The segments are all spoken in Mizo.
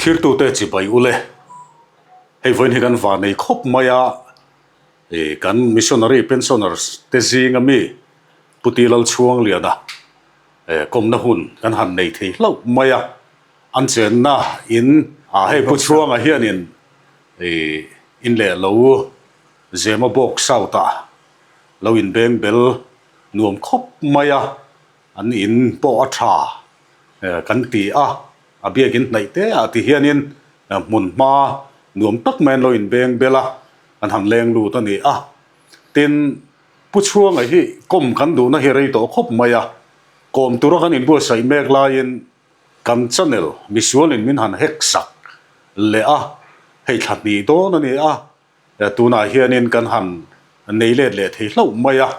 Thirtute chibai ule, hei vawiin hi kan vanei khawp mai a, ih kan missionary pensioners te zinga mi Pu Ti Lalchhuangliana eh kawmna hun kan han nei thei hlauh mai a, an chenna in ah hei Pu Chhuanga hianin ih in leh lo Zemabawk South ah lo inbeng bel nuam khawp mai a, an in pawh a tha kan ti a, a biakin hnaih te ah ti hianin hmun hma nuam tak mai an lo inbeng bel a, an han leng lut a ni a. Tin, Pu Chhuanga hi kawm kan duhna hi rei tawh khawp mai a, kawm tura kan inbuatsaih mek laiin kan channel misualin min han hack sak leh a, hei thla hnih dawn a ni a, Tunah hianin kan han nei let leh thei hlauh mai a,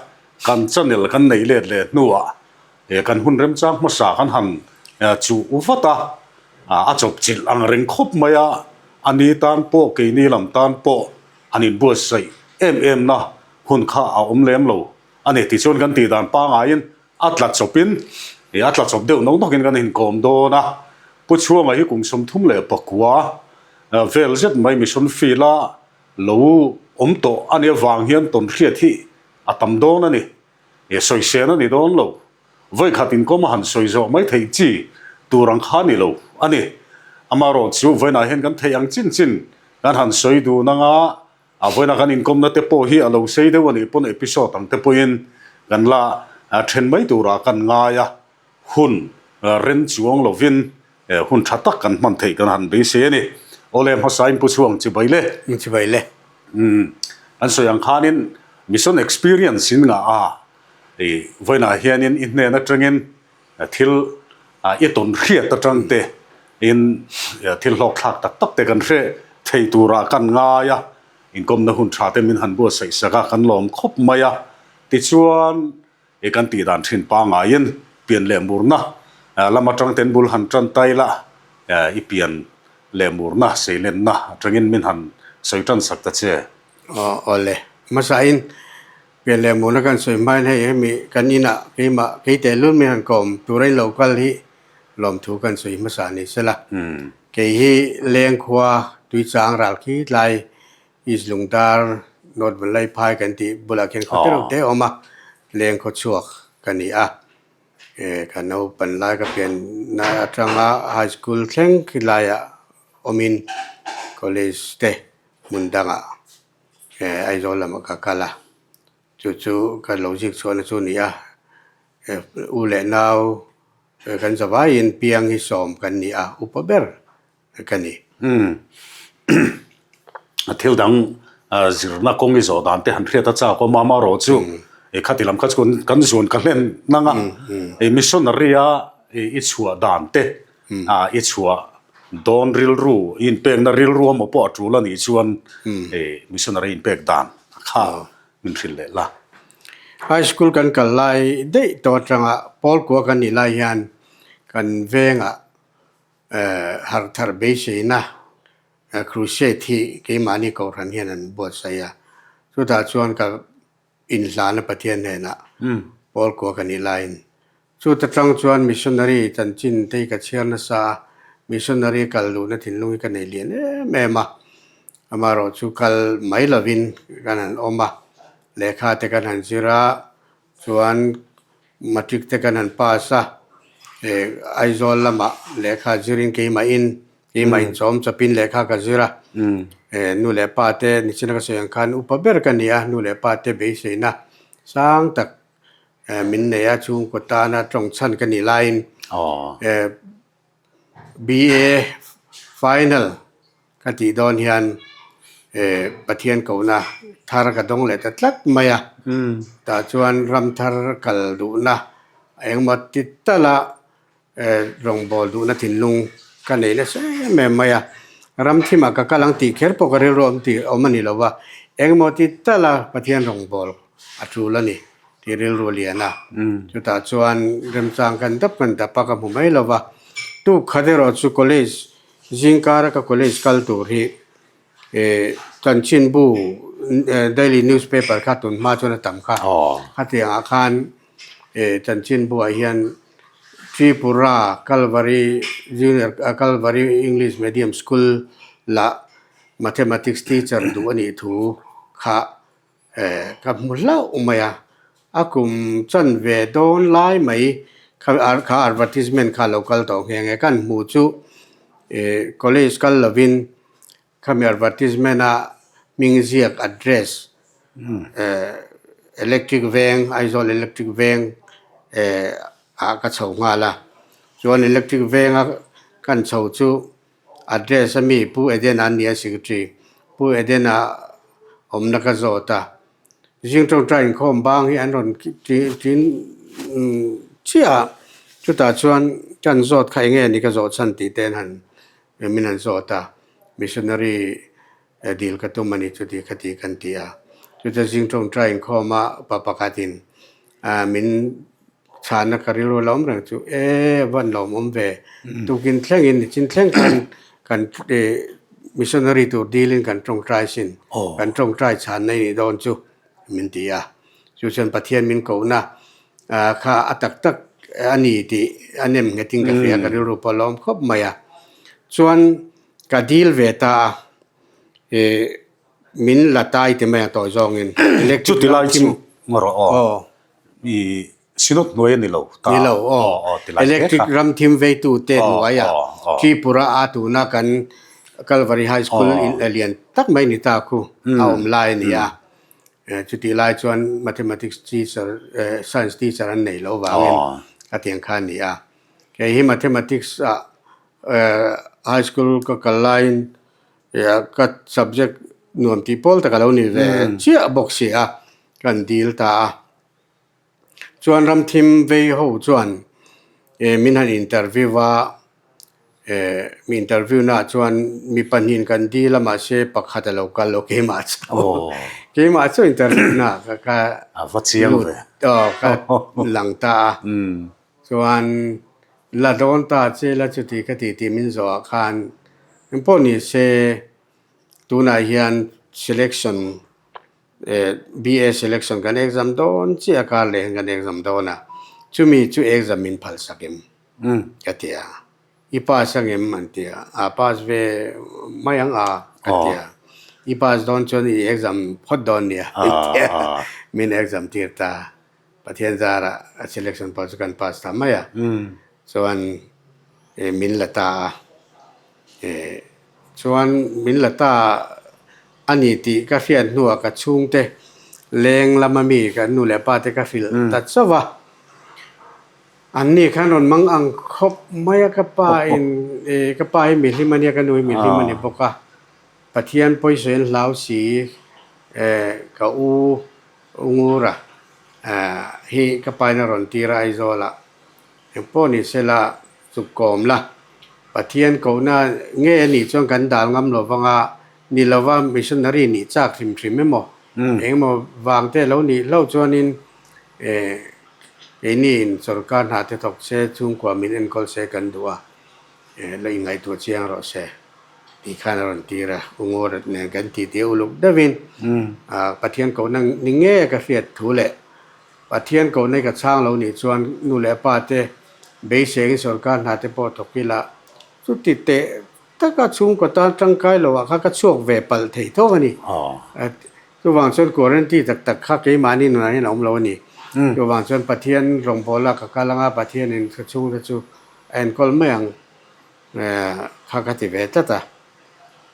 kan channel kan neih let leh hnuah kan hun remchang hmasa kan han chuh vat a, a chawpchilh ang reng khawp mai a, a ni tan pawh keini lam tan pawh han inbuatsaih em em na hun kha a awm lem lo a ni. Tichuan kan tih dan pangaiin a tla chawpin a tla chawp deuh nawk nawkin kan inkawm dawn a, Pu Chhuanga hi kum 34 vel zet mai mission field a lo awm tawh a nih avang hian tawnhriat hi a tam dawn a ni. Sawisên a ni dawn lo. Vawikhat inkawm a han sawi zawh mai theih chi tur ang kha a ni lo a ni. Amaherawh chu vawiinah hian kan theih ang chin chin kan han sawi dun anga A vawiina kan inkawmna te pawh hi a lo sei deuh a nih pawn episode ang te pawhin kan la then mai turah kan ngai a, hun ren chuang lovin hun tha tak kan hman theih kan han beisei a ni. Awle hmasain Pu Chhuang chibai le. Chibai le. Umm an sawi ang khanin mission experience in ngah a, i vawiinah hianin i hnen atangin thil i tawn hriat atang te in thil hlawk thlak tak tak te kan hre thei turah kan ngai a, inkawmna hun tha te min han buatsaih sak a, kan lawm khawp mai a. Tichuan i kan tih dan thin pangaiin pian leh murna lam atang ten bul han tan tai la, i pian leh murna seilenna atangin min han sawi tan sak ta che. Aw awle, hmasain Pian leh muna kan sawi hmain hei hemi kan inah keimah kei tehlul min han kawm tura in lo kal hi lawmthu kan sawi hmasa ni sela. Kei hi Lengkhua Tuichang ral khi tlai East Lungdar North Vanlaiphai kan tih bulah khian khaw tereuh te a awm a, Lengkhaw chhuak ka ni a. Ka naupan lai ka pianna atanga High School thleng khi laiah awmin College te hmun dangah Aizawl lamah ka kal a, chu chu ka lo zik chhuahna chu a ni a, u leh nau kan zavaiin piang hi sawm kan ni a, upa ber ka ni. Umm thil dang zirna kawng i zawh dan te han hriat a chak awm a, amaherawh chu khati lam kha chu kan zun ka hlen nang a, missionary a i chhuah dan te A i chhuah dawn rilru, i inpekna rilru emaw pawh a tul a nih chuan missionary inpek dan kha min hrilh leh la. High school kan kal lai daih tawh atanga Pawl kua kan nih lai hian kan vengah harh thar beiseina crusade hi keimahni kohhran hian an buatsaih a, chutah chuan ka inhlana Pathian hnenah Pawl kua kan nih laiin Chuta tang chuan missionary chanchin te hi ka chhiar nasa a, missionary kal duhna thinlung hi ka nei lian em em a, amaherawh chu kal mai lovin kan han awm a, lehkha te kan han zir a, chuan matric te kan han pass a, eh Aizawl lamah lehkha zirin keimahin keimah inchawm chawpin lehkha ka zir a, eh nu leh pa te nichina ka sawi ang khan upa ber ka ni a, nu leh pa te beiseina sang tak Min nei a chhungkaw tana tawng chhan ka nih laiin BA final ka tih dawn hian Pathian kohna thar ka dawng leh ta tlat mai a. Tah chuan ram thar kal duhna engemaw ti tala Rawngbâwl duhna thinlung ka nei nasa em em mai a, ram thimah ka kal ang tih kher pawh ka rilru awm tih awm a ni lo va, engemaw ti tala Pathian rawngbâwl a ṭul a ni tih rilru a lian a. Chutah chuan remchang kan dap kan dap a, ka hmu mai lo va. Tuk khat erawh chu college zingkara ka college kal tur hi chanchinbu daily newspaper kha tun hma chuan a tam kha. Khatiangah khan chanchinbuah hian. Tripura Kalvari Junior Kalvari English Medium School lah Mathematics teacher duh a nih thu kha ka hmu hlauh mai a, a kum chan ve dawn lai mai kha kha advertisement kha a lo kal tawh nghe nghe kan hmuh chu college kal lovin Khami advertisement a hming ziak address electric veng Aizawl electric veng ah ka chho nghal a chuan electric venga kan chho chu address ami Pu Edena an ni a secretary Pu Edena awmna ka zawt a zing tawngtai inkhawm bang hi an rawn tin chiah a chutah chuan kan zawt kha enge ni ka zawh chhan tih te an han Min han zawt a, missionary dil ka tum a ni chuti kha ti kan ti a. Chutia zing tawngtai inkhawm a pa pakhatin min chhana ka rilru la awm reng chu e van lo awm ve tukin thlengin nichin thleng khan kan missionary tur dilin kan tawngtai sin kan tawngtai chhanna i nih dawn chu min ti a. Chu chuan Pathian min kohna kha a tak tak a ni tih a nem nghetin ka hria, ka rilru pawh a lawm khawp mai a. Chuan ka dil ve ta a, ih min la tai ti mai a tawh zawngin electric Chuti lai chu ngarawh aw, ih Synod hnuai a ni lo ta. Ni lo aw, electric ram thim veitu te hnuaia Tripura a tuna kan Calvary High School lian tak mai ni ta khu a awm lai a ni a. Chutih lai chuan Mathematics teacher, Science teacher an neih loh vangin a tiang kha a ni a. Kei hi Mathematics ah High School ka kal laiin ka subject nuam tih pawl tak a lo ni ve chiah bawk si a, kan dil ta a. Chuan ramthim vei ho chuan min han interview a, mi interview naah chuan mi pahnihin kan dil a mahse pakhat a lo kal lo keimah chu keimah chu interview naah ka ka lut ka lang ta a chuan la dawn ta che la chuti ka ti tih min zawhah khan engpawh ni se tunah hian selection BA selection kan exam dawn chiah a kar leh hian kan exam dawn a chumi chu exam min phal sak em ka ti a i pass ang em an ti a a pass ve mai ang a ka ti a i pass dawn chuan i exam phawt dawn nia an ti a min exam tir ta Pathian zarah a selection pawh chu kan pass ta mai a chuan min la ta a. Chuan min la ta a ni tih ka hriat hnuah ka chhungte leng lama mi ka nu leh pa te ka hrilh ta chauh a. An ni khan rawn mang ang khawp mai a ka pa in ka pa hi mihlim a nia ka nu hi mihlim a ni bawk a. Pathian pawisawi an hlau si ka u U Ngura hi ka pa in a rawn tir a Aizawl ah. Engpawh ni sela chuk kawm la, Pathian kohna nge a nih chuan kan dal ngam lo vang a, ni lova missionary nih chak hrim hrim emaw, engemaw vang te lo nih hlauh chuanin keini in sorkar hna te thawk se, chhungkua min enkawl se kan duh a, la inngaihtuah chiang rawh se tih khan a rawn tir a, U Ngawrat nen kan titi uluk deuhin Pathian kohna ni nge ka hriat thu leh Pathian ko nei ka chhang lo nih chuan nu leh pa te beisengin sorkar hna te pawh thawk ila chuti teh taka chhungkaw tan tangkai lo ah kha ka chhuak ve palh thei tho a ni. Chuvang chuan quarantine tak tak kha keimahni nunah hian a awm lo a ni. Chuvang chuan Pathian rawngbawla ka kal anga Pathianin ka chhungte chu a enkawl mai ang kha ka ti ve tlat a.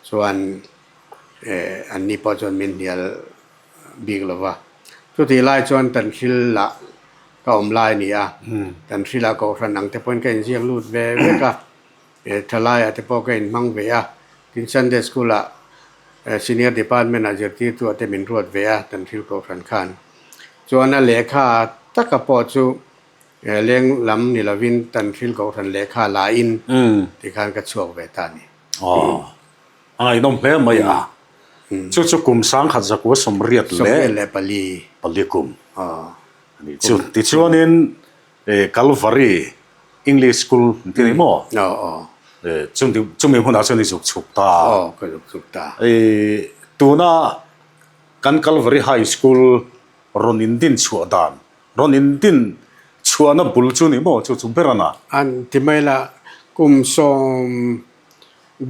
Chuan anni pawh chuan min hnial bik lo va. Chutih lai chuan Tanhril lah ka awm lai a ni a, Tanhril ah Kohhran ang te pawhin ka inziak lut ve vek a, thalaiah te pawh ka inhmang ve a, tin Sunday School ah Senior Department ah zirtirtu ah te min ruat ve a Tanhril Kohhran khan. Chuan a lehkha taka pawh chu leng lam ni lovin Tanhril Kohhran lehkha la in tikhan ka chhuak ve ta a ni. A ngaihnawm hle mai a. Chu chu kum sangkhat zakua 84 84. Pali kum a ni chu. Tichuanin Calvary English School an ti ni maw? Chumi hmunah chuan i zuk chhuk ta. Ka zuk chhuk ta. Tuna kan Calvary High School rawn indin chhuah dan, rawn indin chhuah. chhuahna bul chu ni maw chu chu ber a na? An ti mai la, kum sawm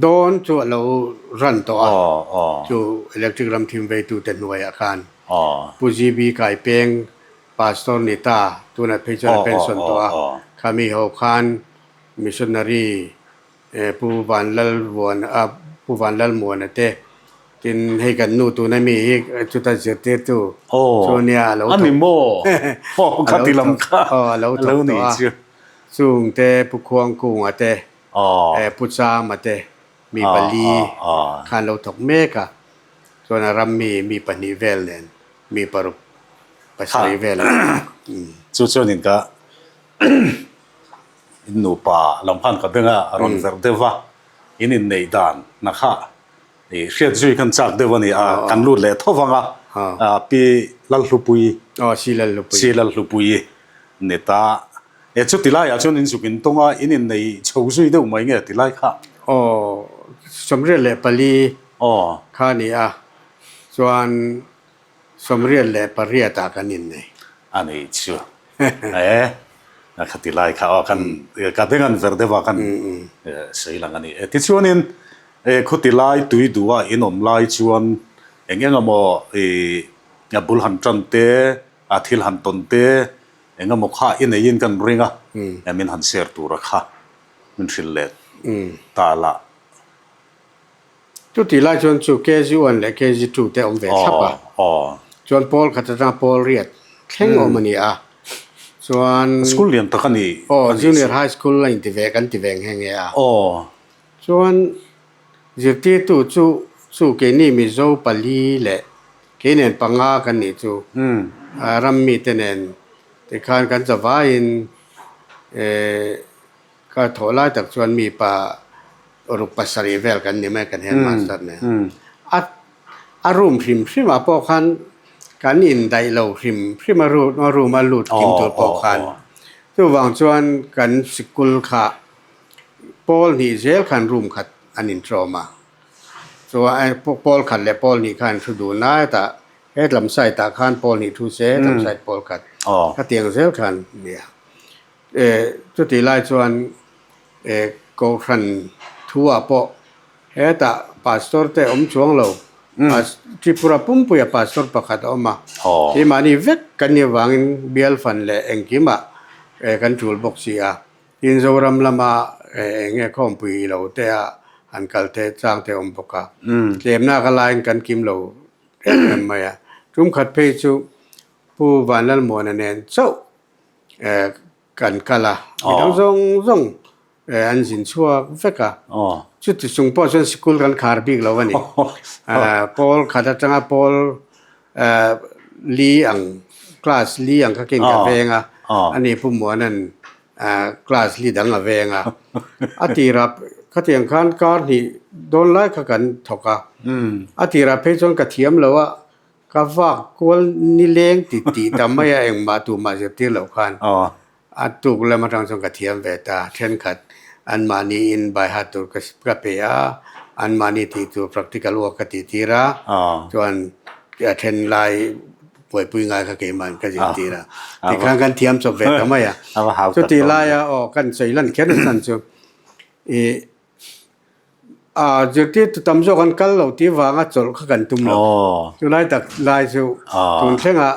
dawn chu a lo run tawh a, chu electric ram thim veitute hnuaiah khan Pu GB Kaipeng Pastor ni ta, tunah phei chuan a pension tawh a, khami ho khan missionary Pu Vanlalvuana Pu Vanlalmuana te tin hei kan nu tuna mi hi chuta zirtirtu chu nia a lo thawk a lo thawk tawh a, chungte Pu Khuangkunga te Pu Chama te mi pali khan lo thawk mek a, chuan a ram mi mi pahnih vel nen mi paruk pasarih vel an thawk. Chu chuanin ka In nupa lam khan ka beng a, a rawn verh deuh va, in inneih dan hna kha i hriat zui khan chak deuh a ni a, kan lut leh tho vang a, Pi Lalhlupuii, Si Lalhlupuii ni ta. E chuti laiah chuan in zuk in tawng a, in innei chho zui deuh mai nge ti lai kha? Aw, 74 kha a ni a, chuan 98 ah kan innei. A nei chu e, khati lai kha aw kan ka beng an ver deuh a kan sawi lang a ni. E tichuanin e khuti lai tui duh a in awm lai chuan eng eng emaw i a bul han tan te, a thil han tawn te eng emaw kha i neiin kan ring a, e min han share tur a kha min hrilh leh ta lah. Chutih lai chuan chu KG one leh KG two te awm ve thlap a, chuan pawl khat atanga pawl riat thleng awm a ni a, chuan School lian tak a ni. Aw, Junior High School a inti ve kan ti ve nghe nghe a. Chuan zirtirtu chu chu keini Mizo pali leh kei nen panga kan nih chu ram mite nen tikhan kan chavaiin eh Ka thawh lai tak chuan mi pa ruk pasarih vel kan ni mai kan headmaster nen. A a room hrim hrim ah pawh khan kan indaih lo hrim hrim a room a room a lut kim tur pawh khan. Chuvang chuan kan sikul kha pawl hnih zel khan room khat an intrawm a. Chuan pawl khat leh pawl hnih khan an thu dun a hetah hetlam side ah khan pawl hnih thu se hetlam side pawl khat khatiang zel khan a ni a. Chutih lai chuan Kohhran thu-ah pawh hetah Pastor te awm chuang lo, Tripura pumpuia Pastor pakhat a awm a, keimahni vek kan nih avangin bial fan leh engkimah kan tul bawk si a, tin Zoram lama eng nge khawmpui lo te ah han kal te chang te awm bawk a, tlemna ka laiin kan kim lo em em mai a, tum khat phei chu Pu Vanlalmuana nen chauh kan kal a, mi dang zawng zawng an zin chhuak vek a. Chuti chung pawh chuan sikul kan khar bik lo a ni. Pawl khat atanga pawl li ang, class li ang kha khin ka veng a, ani Pu Muana'n class li dang a veng a. A tirah khatiang khan kar hnih dawn lai kha kan thawk a, a tirah phei chuan ka thiam lo a, Ka vak kual nileng ti tih ta mai a engmah tumah zirtir loh khan a tuk lam atang chuan ka thiam ve ta. Thenkhat anmahniin by heart tur ka pe a, anmahni tih tur practical work ka tih tir a, chuan a then lai buaipui ngai kha keimahn ka zirtir a. Tikhan kan thiam chawp ve ta mai a. Chutih laia aw kan sawi lan kher nachhan chu ih A zirtirtu tam zawk an kal lo tih vanga chawlh kha kan tum lo. Chulai tak lai chu tun thlengah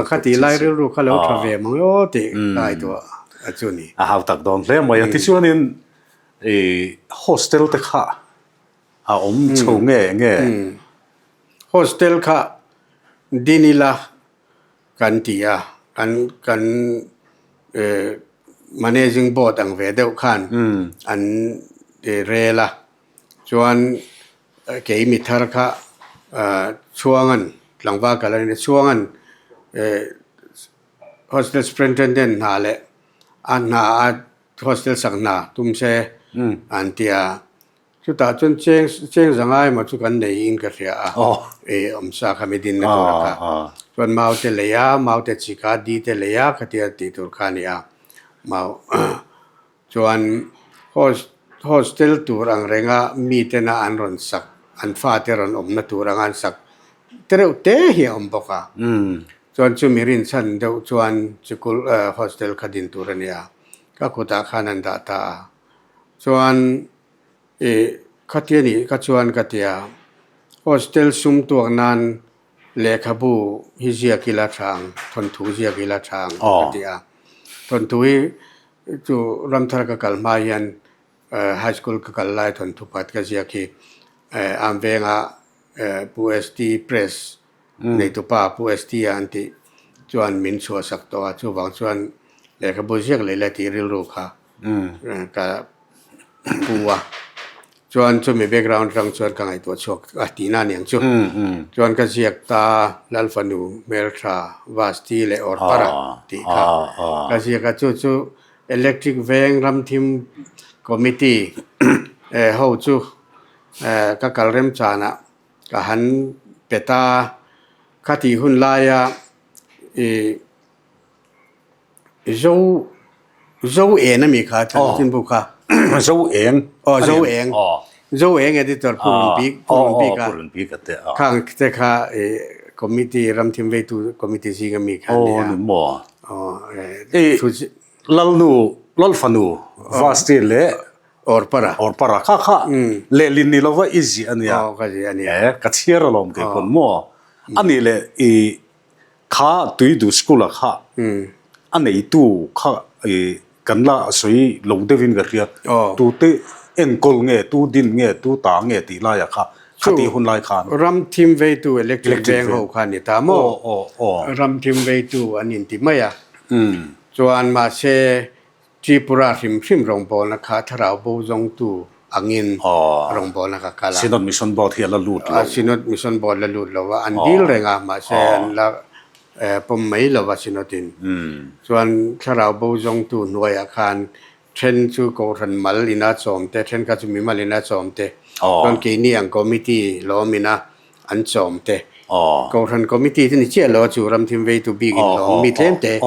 kha tih lai rilru kha lo tha ve mang aw tih ka ngaihtuah a chu ni. A hau tak dawn hle mai a. Tichuanin i hostel te kha a awm chho nge nge? Hostel kha din ila Kan ti a, kan kan managing board ang ve deuh khan an rel a, chuan kei mi thar kha Chhuangan tlangval kal a ni a, Chhuangan hostel superintendent hna leh a hna a hostel sak hna tum se an ti a. Chutah chuan cheng cheng zangai emaw chu kan nei in ka hria a, e awmsa kha mi dinna tur a kha. Chuan mau te lei a, mau te chi kha di te lei a khatia tih tur kha a ni a. Mau chuan hostel tur ang renga mi tena an rawn sak, an fate rawn awmna tur anga an sak te reuh te hi a awm bawk a. Chuan chumi rinchhan deuh chuan sikul hostel kha din tur a ni a, ka kutah khan an dah ta a. Chuan ih khati a nih kha chuan ka ti a, hostel sum tuak nan lehkhabu hi ziak ila tha ang, thawnthu ziak ila tha ang ka ti a. Thawnthu hi chu ramthar ka kal hma hian high school ka kal lai thawnthu pakhat ka ziak hi Amvenga Pu ST Press Neitupa Pu ST-a an tih chuan min chhuahsak tawh a, chuvang chuan lehkhabu ziak leh la tih rilru kha ka pu a. Chuan chumi background atang chuan ka ngaihtuah chhuak a tihna a niang chu. Chuan ka ziak ta Lalfanu Hmeltha Vasti leh Awrpara tih kha ka ziak a, chu chu Electric Veng Ramthim Committee ho chu ka kal remchanah Ka han pe ta, kha tih hun laia i zo zo eng ami kha chanchinbu kha. Zo eng. Aw zo eng. Zo eng editor Pu Run Bik Pu Run Bik a. Pu Run Bik a te a. Khang te kha i committee ramthim veitu committee zing ami kha nia. Aw ni maw. Aw e. Lalnu Lalfanu Vasti leh Awrpara. Awrpara kha kha lehlin ni lova i ziah a nia. Aw ka ziah a nia. E ka chhiar alawm kei pawn maw. A nih leh i kha Tuidu school ah kha a neitu kha i kan la sawi lo deuhin ka hria. Tute enkawl nge, tu din nge, tu ta nge tih laiah kha khatih hun lai khan. Ram thim veitu electric veng ho kha a ni ta maw. Ram thim veitu an inti mai a. Chuan mahse Tripura hrim hrim rawngbawlna kha thlarau bo zawngtu angin rawngbawlna ka kal a. Synod Mission Board hi a la lut lo. Synod Mission Board la lut lo a, an dil reng a, mahse an la pawm mai lo a Synod in. Chuan thlarau bo zawngtu hnuaiah khan then chu Kohhran mal ina chawm te, then kha chu mimal ina chawm te, chuan keini ang committee lawm ina an chawm te. Kohhran committee te ni chiah lo a chu ramthim veitu bik in lawm mi tlem te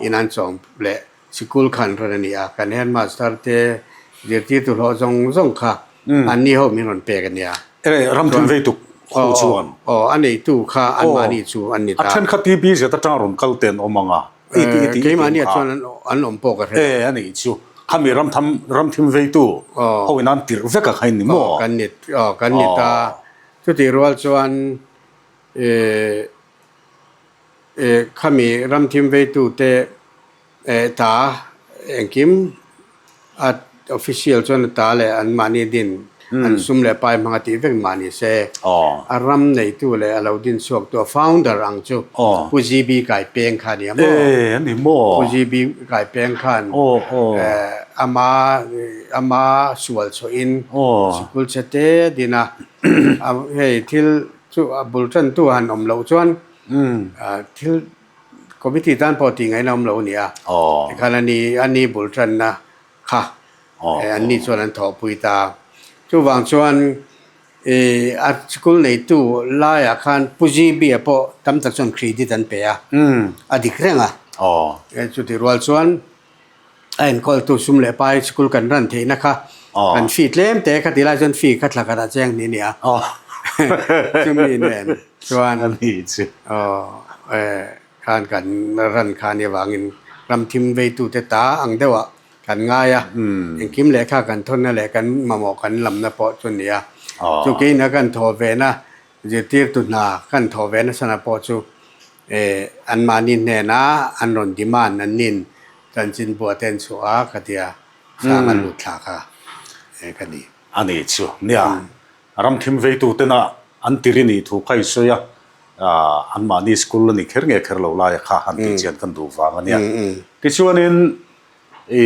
in an chawm leh. Sikul khan rawn a ni a, kan headmaster te zirtirtu hlawh zawng zawng kha anni ho min rawn pek a nia. E, ramthim veituk ho chuan. Aw, a neitu kha anmahni chu an ni ta. A then kha TB zet atanga rawn kal te an awm ang a, i ti i ti i Keimahni ah chuan an awm pawh ka hre lo. E, a nih chu. Khami ramtham ramthim veitu ho in an tirh vek a kha in ni maw? Aw, kan ni, aw kan ni ta. Chutih rual chuan e, e, khami ramthim veitu te Eh ta engkim a official chuan a ta leh an mahni din an sum leh pai hmang a tih vek mah ni se a ram neitu leh a lo din chhuak tu a founder ang chu Pu GB Kai Peng kha a ni a maw? Pu GB Kai Peng khan ama ama sual chhuahin sikul chhe te a din a hei thil chu a bul tantu han awm loh chuan thil Committee tan pawh tih ngaihna awm lo a ni a, tikhan a ni a ni bul tanna kha an ni chuan an thawhpui ta. Chuvang chuan ih a school neitu laiah khan Pu GB-a pawh tam tak chuan credit an pe a, a dik reng a. Chutih rual chuan a enkawltu sum leh pai school kan ran theihna kha kan fee tlem te kha ti lai chuan fee kha thla khatah cheng hnih a ni a chumi nen chuan khan kan ran kha a nih avangin ram thim veitute ta ang deuhah kan ngai a engkim lehkha kan thawnna leh kan mamawh kan lamna pawh chu a ni a chu keina kan thawh vena Zirtirtu hna kan thawh ve nasana pawh chu anmahni hnena an rawn demand an nin chanchinbu te an chhuah a ka tia sang an lut thla kha ka ni. A ni chu nia ramthim veitu tena an tiri ni thu kha i sawi a, anmahni school a ni kher nge kher lo laia kha han tih chian kan duh vang a nia. Tichuanin i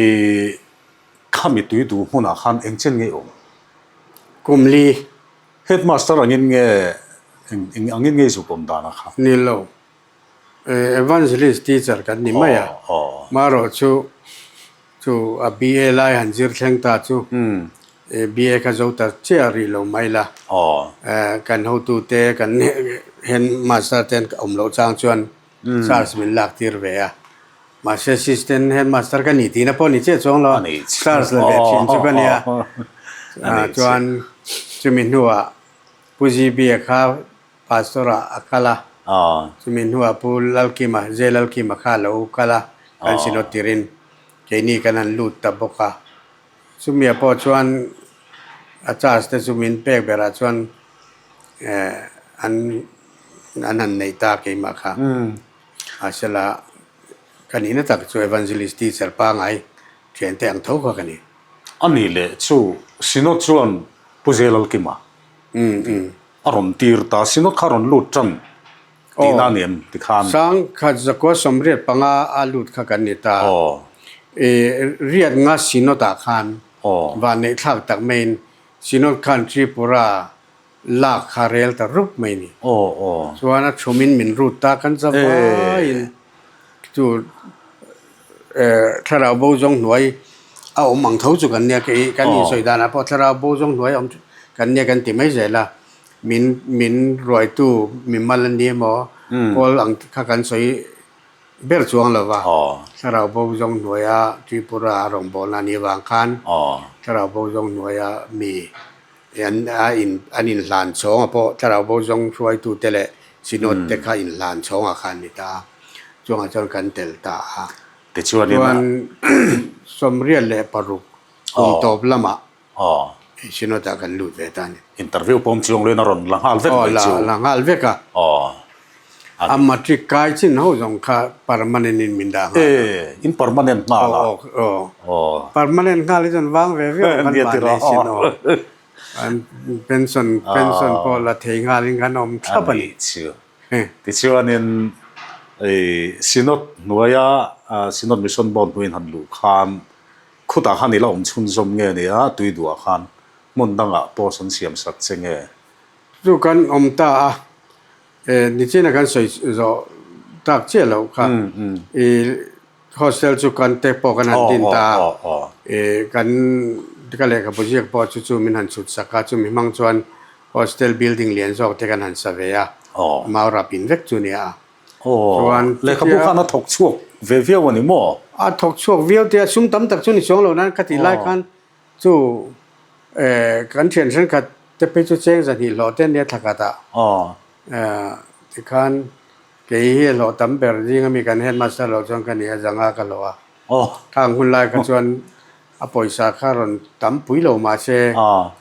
khami tui duh hmunah khan engchen nge i awm? Kum li. Headmaster angin nge eng angin nge i zuk awm dan a kha? Ni lo. Evangelist teacher kan ni mai a. Marawh chu chu a BA lai han zir thleng ta chu BA kha zo ta chiah rih lo mai la. Kan hotute kan headmaster te an awm loh chang chuan charge min lak tir ve a. Mahse assistant headmaster ka ni tihna pawh ni chiah chuang lo a, charge la ve thin chu ka nia. Chuan chumi hnuah Pu GB-a kha pastor ah a kal a. Chumi hnuah Pu Lalkima, J Lalkima kha a lo kal a, kan Synod tirin keini kan han lut ta bawk a. Chumia pawh chuan a charge te chu min pek berah chuan an an han neih ta keimah kha. Mahsela ka nihna tak chu Evangelist teacher pangai thiante ang tho kha ka ni. A nih leh chu Synod chuan Pu Zelalkima a rawn tir ta, Synod kha a rawn lut tan tihna a ni em tikhan? Sangkhat zakua 85 a lut kha kan ni ta. Riat nga Synod ah khan vanneih thlak tak maiin Synod khan Tripura lak kha rel ta rup mai ni. Chuan a thumin min rut ta kan za vaiin chu thlarau bo zawng hnuai a awm ang tho chu kan nia kei kan insawi danah pawh thlarau bo zawng hnuai a awm kan nia kan ti mai zel a min min ruaitu mimal a ni emaw kawl ang kha kan sawi ber chuang lo va thlarau bo zawng hnuaia Tripura a rawngbawlna a nih avang khan thlarau bo zawng hnuaia mi An a in an inhlan chhawngah pawh thlarau bo zawng hruaitute leh Synod te kha inhlan chhawngah khan ni ta a, chuangah chuan kan tel ta a. Tichuanin a. Chuan 86 kum tawp lamah Synod ah kan lut ve ta a ni. Interview pawm chuang luin a rawn la nghal vek mai chu. Aw la nghal vek a. Aw. A matric kai chin ho zawng kha permanent in min dah nghal a. E, in permanent nghal a. Aw, aw. Aw. Permanent nghal hi chuan vang ve viau kan van nei sin aw. An pension, pension pawh la thei nghal in kan awm thlap a ni. A nih chu. Tichuanin i Synod hnuaia Synod Mission Board hnuaiin han luh khan khutah khan i la awm chhunzawm nge nia Tuiduah khan hmun dangah post an siam sak che nge? Chu kan awm ta a, E nichina kan sawi zawh tak chiah loh kha i hostel chu kan te pawh kan han din ta a, e kan ka lehkhabu ziak pawh chu chu min han chhut sak a, chumi hmang chuan hostel building lian zawk te kan han sa ve a, mau rap in vek chu nia a. Chuan lehkhabu khan a thawk chhuak ve viau a ni maw? A thawk chhuak viau te a, sum tam tak chu ni chuang lo nan ka tih lai khan Chu kan thian thenkhat te phei chu cheng zahnih hlawh te ania thla khat ah tikhan kei hi a hlawh tam ber zing ami kan headmaster loh chuan ka ni a zanga ka hlawh a khang hun lai kha chuan a pawisa kha rawn tam pui lo mahse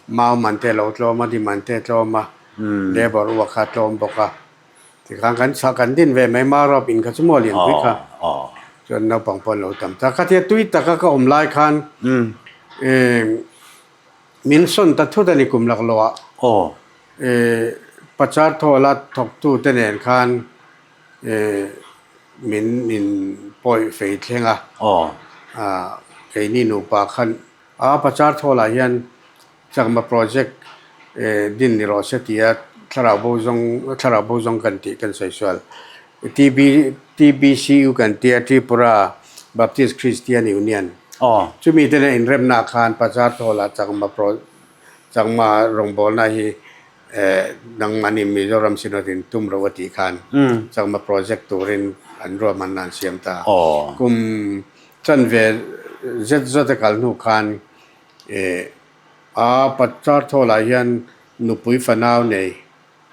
mau man te a lo tlawm a di man te a tlawm a labour uak kha a tlawm bawk a. Tikhan kan chhah kan din ve mai ma rawp in kha chu maw lianpui kha chuan naupang pawh an lo tam ta. Khatia tui taka ka awm lai khan min sawn ta thut a ni kum laklawh ah. Pachar thawla thawktu te nen khan min in pawi fei thleng a. Keini nupa khan a pachar thawlah hian Chakma project din ni rawh se tia thlarau bo zawng thlarau bo zawng kan tih kan sawi sual. TB TBCU kan tia Tripura Baptist Christian Union. Chumi te nen inremna khan Pachar Thawla Chakma pro Chakma rawngbawlna hi nangmahni Mizoram Synod in tum ro a tih khan Chakma project turin an ruahmanna an siam ta. Kum chanve zet zawt a kal hnu khan Eh a pachar thawlah hian nupui fanau nei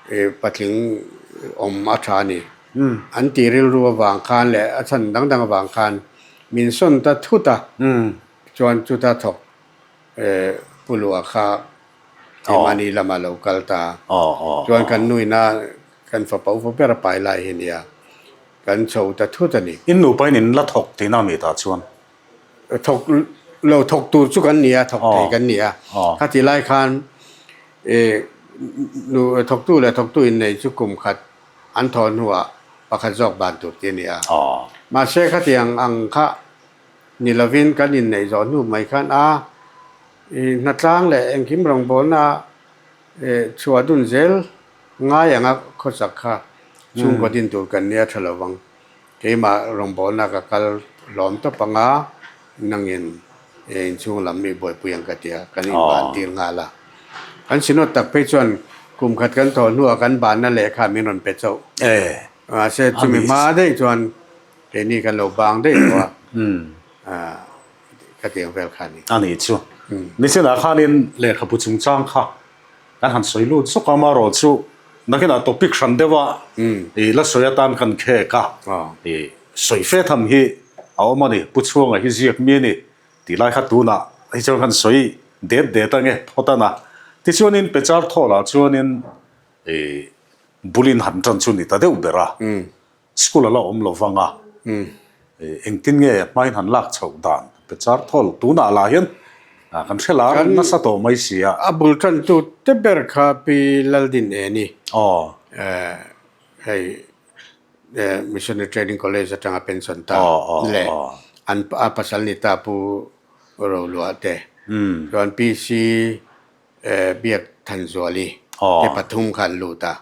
eh patling awm a tha a ni. An tih rilru avang khan leh a chhan dang dang avang khan min sawn ta thut a, chuan chuta thawk eh Pu Lua kha keimahni lamah lo kal ta. Chuan kan nuina kan fapa upa ber a pai lai hi nia, kan chho ta thut a ni. In nupain in la thawk tihna mi tah chuan? Thawk lo thawk tur chu kan ni a, thawk thei kan ni a. Khati lai khan nu thawktu leh thawktu innei chu kum khat an thawh hnuah pakhat zawk ban tur ti a ni a. Mahse khatiang ang kha ni lovin kan inneih zawh hnu mai khan a hnatlang leh engkim rawngbawlna chhuah dun zel ngai anga khawsak kha chhungkaw din tur kan nia tha lovang. Keimah rawngbawlna ka kal hlawm tawp ang a, nangin inchhung lam mi buaipui ang ka ti a, kan inban tir nghal a. Kan Synod tak phei chuan kum khat kan thawh hnuah kan banna lehkha min rawn pe chauh. Mahse chumi hma daih chuan keini kan lo bang daih tawh a, ka ti ang vel kha a ni. A ni chu. Nichinah khanin lehkhabu chungchang kha kan han sawi lut zawk a, amaherawhchu. Nakinah topic hran deuha i la sawi atan kan khek a, i sawi fe tham hi a awm a ni. Pu Chhuanga hi ziak mi a ni tih lai kha tunah hi chuan kan sawi det det ange phawt a na. Tichuanin Pechar Thawlah chuanin i bulin han tan chu ni ta deuh ber a. School a la awm lo vang a, engtin nge hmain han lak chhoh dan pe char thawl tunah lah hian kan hre lar nasa tawh mai si a. A bul tantu te ber kha Pi Laldin Eni hei Missionary Training College atanga pension ta leh an a pasal ni ta Pu Roluah te chuan PC Biak Thanzuali te pathum kha an lut a,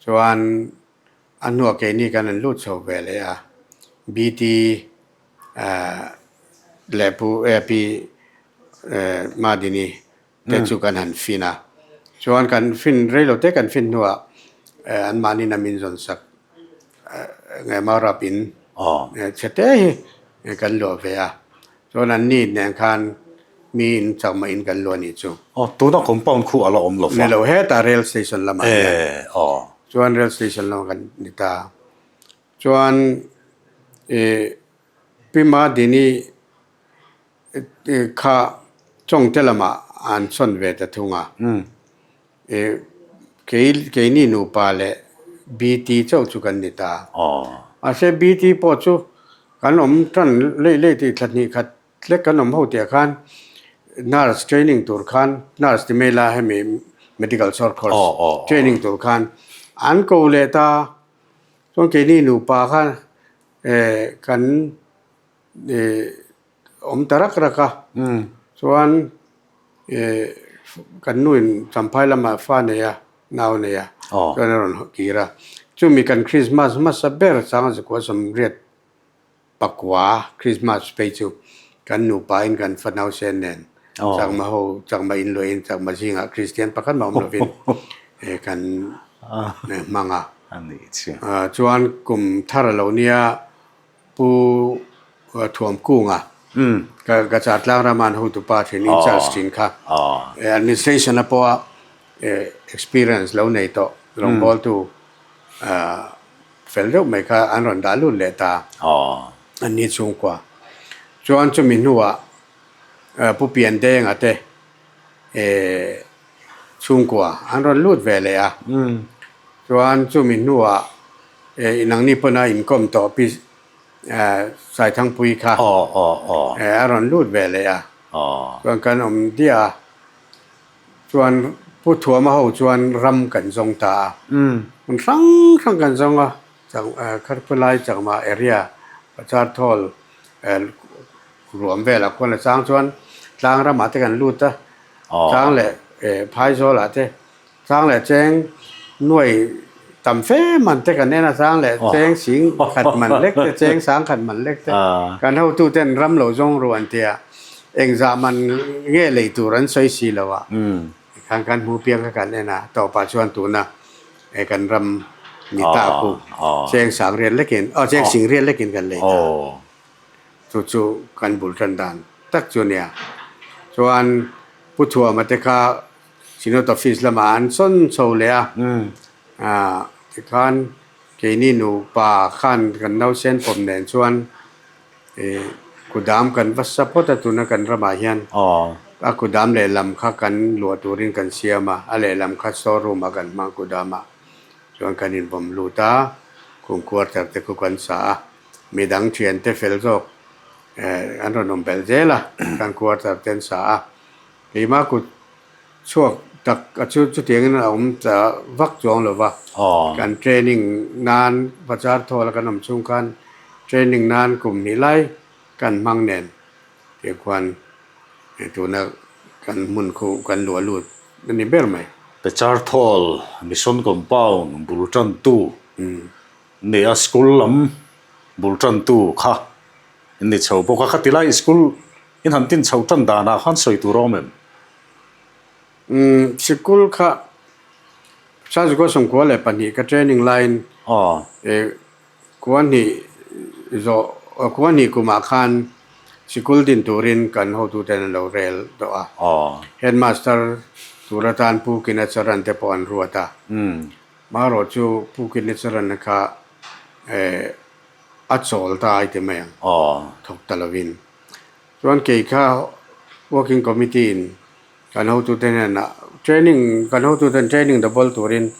chuan A hnuah keini kan an lut chho ve leh a, BT leh Pu Pi Madini te chu kan han fin a. Chuan kan fin rei lo te kan fin hnuah anmahniin a min zawn sak nge Maurap in chhe te hi kan luah ve a. Chuan an ni nen khan mi in chakma in kan luah nih chu. Aw, tuna compound khu a la awm lo fa. Ni lo, hetah rail station lamah hian. E, aw. Chuan rail station lamah kan ni ta. Chuan i Pi Madini kha Chawngte lamah an sawn ve ta thung a. I kei keini nupa leh BT chauh chu kan ni ta. Mahse BT pawh chu kan awm tan lei lei tih thla hnih khat hlek kan awm ho tih ah khan nurse training tur khan nurse ti mai la hemi medical short course training tur khan an ko leh ta. Chuan keini nupa khan kan awm ta rak rak a. Chuan kan nuin Champhai lamah fa nei a, nau nei a, chuan a rawn kir a. Chumi kan Krismas hmasa ber Sanga Zakua Sawmriat pakua Krismas phei chu kan nupain kan fa nausen nen Chakma ho, Chakma inluahin Chakma zingah Kristian pakhat mah awm lovin kan hmang a. Chuan kum thar a lo nia. Pu Thuamkunga, ka char tlang rama an hotupa thin, in charge thin kha administration a pawha experience lo nei tawh rawngbawltu fel deuh mai kha an rawn dah lut leh ta an ni chhungkua. Chuan chumi hnuah Pu Piandenga te chhungkua an rawn lut ve leh a. Chuan chumi hnuah nangni pawn a inkawm tawh pi Saithangpui kha a rawn lut ve leh a. Chuan kan awm diah a. Chuan Pu Thuama ho chuan ram kan zawng ta a. Hmun hrang hrang kan zawng a, Kharpulai Chakma area Pacharthawl Ruam velah khuan a chang chuan tlang ramah te kan lut a, tlang leh phaizawl ah te, tlang leh cheng nuai tam fe man te kan en a, tlang leh cheng sing khat man lek te, cheng sang khat man lek te, kan hotu ten ram lo zawng ru an tia, engzah man nge lei tur an sawi si lo a, tikhan kan hmu piang kha kan en a, tawpah chuan tuna kan ram ni ta khu cheng sang riat lekin, aw cheng sing riat lekin kan lei ta. Chu chu kan bul tan dan tak chu a nia. Chuan Pu Thuama te kha Synod Office lamah an sawn chho leh a, tikhan keini nupa khan kan nausen pawm nen chuan kudam kan va sa phawt a tuna kan ramah hian a kudam lehlam kha kan luah turin kan siam a, a lehlam kha store room ah kan hmang kudam ah chuan kan invawm lut a, khum quarter te khu kan sa a. Midang thiante fel zawk an rawn awm belh zel a, kan quarter te an sa a. Keimah kut chhuak tak a chu chutiangin a awm ta vak chuang lo va. Kan training nan Bazar thawl a kan awm chhung khan training nan kum hnih lai kan hmang nen tih khuan tuna kan hmun khu kan luah lut a ni ber mai. Pechar thawl Mission Compound bul tantu Nia school lam bul tantu kha in ni chho bawk a, khati lai school in han tin chho tan danah khan sawi tur a awm em? Umm sikul kha Sazikaw 92 ka training laiin kua hnih zawh kua hnih kumah khan sikul din turin kan hotuten an lo rel tawh a, headmaster tur atan Pu Kina Charan te pawh an ruat a. Marawh chu Pu Kinecharana kha a chawl ta ai ti mai ang, thawk ta lovin. Chuan kei kha Working Committee in kan hotute hnenah training kan hotuten training double turin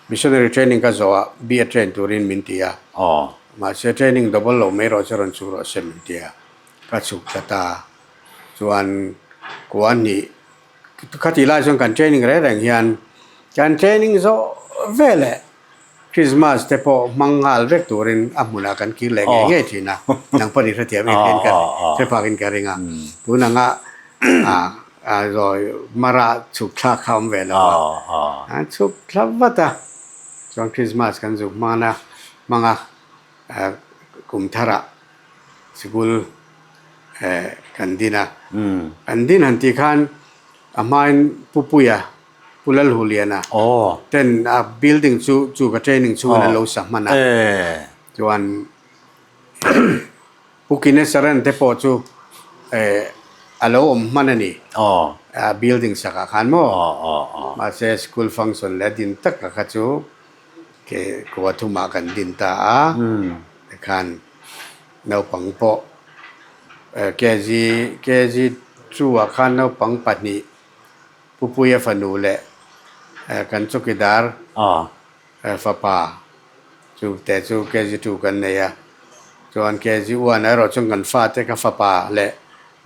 missionary training ka zawh ah B.Ed train turin min ti a. Mahse training double lo mai rawh se rawn chhuk rawh se min ti a. Ka chhuk ta ta. Chuan kua hnih khatih lai chuan kan training reng reng hian kan training zawh veleh Christmas te pawh hmang nghal vek turin a hmunah kan kir leh ngei ngei thin a, nang pawh ni hrethiam em hian ka hre phakin ka ring a, tun anga zawi mara chhuk thlak kha awm ve lo a, an chhuk thla vat a, chuan Christmas kan zuk hman a, hmang a kum tharah sikul kan din a, kan din han tih khan a hmain Pu Puia Pu Lalhuliana ten a building chu chu ka training chhungin an lo sa hman a, chuan Pu Kinesaran te pawh chu a lo awm hman a ni a building sakah khan maw mahse school function leh a din taka kha chu ke kua thumah kan din ta a tikhan naupang pawh KG KG 2 ah khan naupang pahnih Pupuia fanu leh kan chawkidar fapa chu te chu KG 2 kan nei a, chuan KG 1 ah erawh chuan kan fate ka fapa leh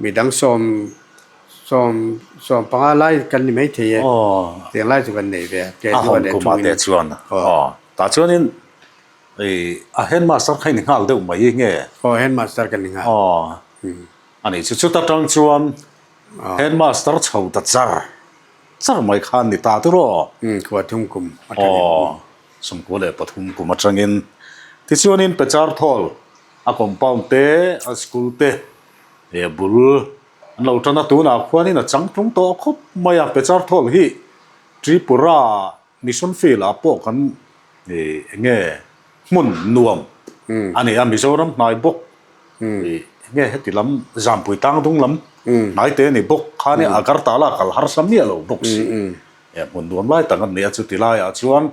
midang sawm sawm sawm panga lai kan ni maithei e, tiang lai chu kan nei ve a, KG 1 leh 2 in. Chuan tah chuanin a headmaster kha i ni nghal deuh mai nge? Aw headmaster ka ni nghal. A nih chu chuta tang chuan Headmaster chho ta char char mai khan ni ta tiraw? Umm kua thum kum atangin. Aw, sawmkua leh pathum kum atangin. Tichuanin Pecharthawl a compound te, a school te eh bul an lo tan a, tunah khuanin a changtlung tawh khawp mai a, Pecharthawl hi Tripura Mission field ah pawh kan ih eng nge hmun nuam a ni a, Mizoram hnai bawk ih eng nge heti lam Zampui tangdung lam hnai te a ni bawk khan i Agartala kal harsa miah lo bawk si eh hmun nuam lai tak an ni a, chuti laiah chuan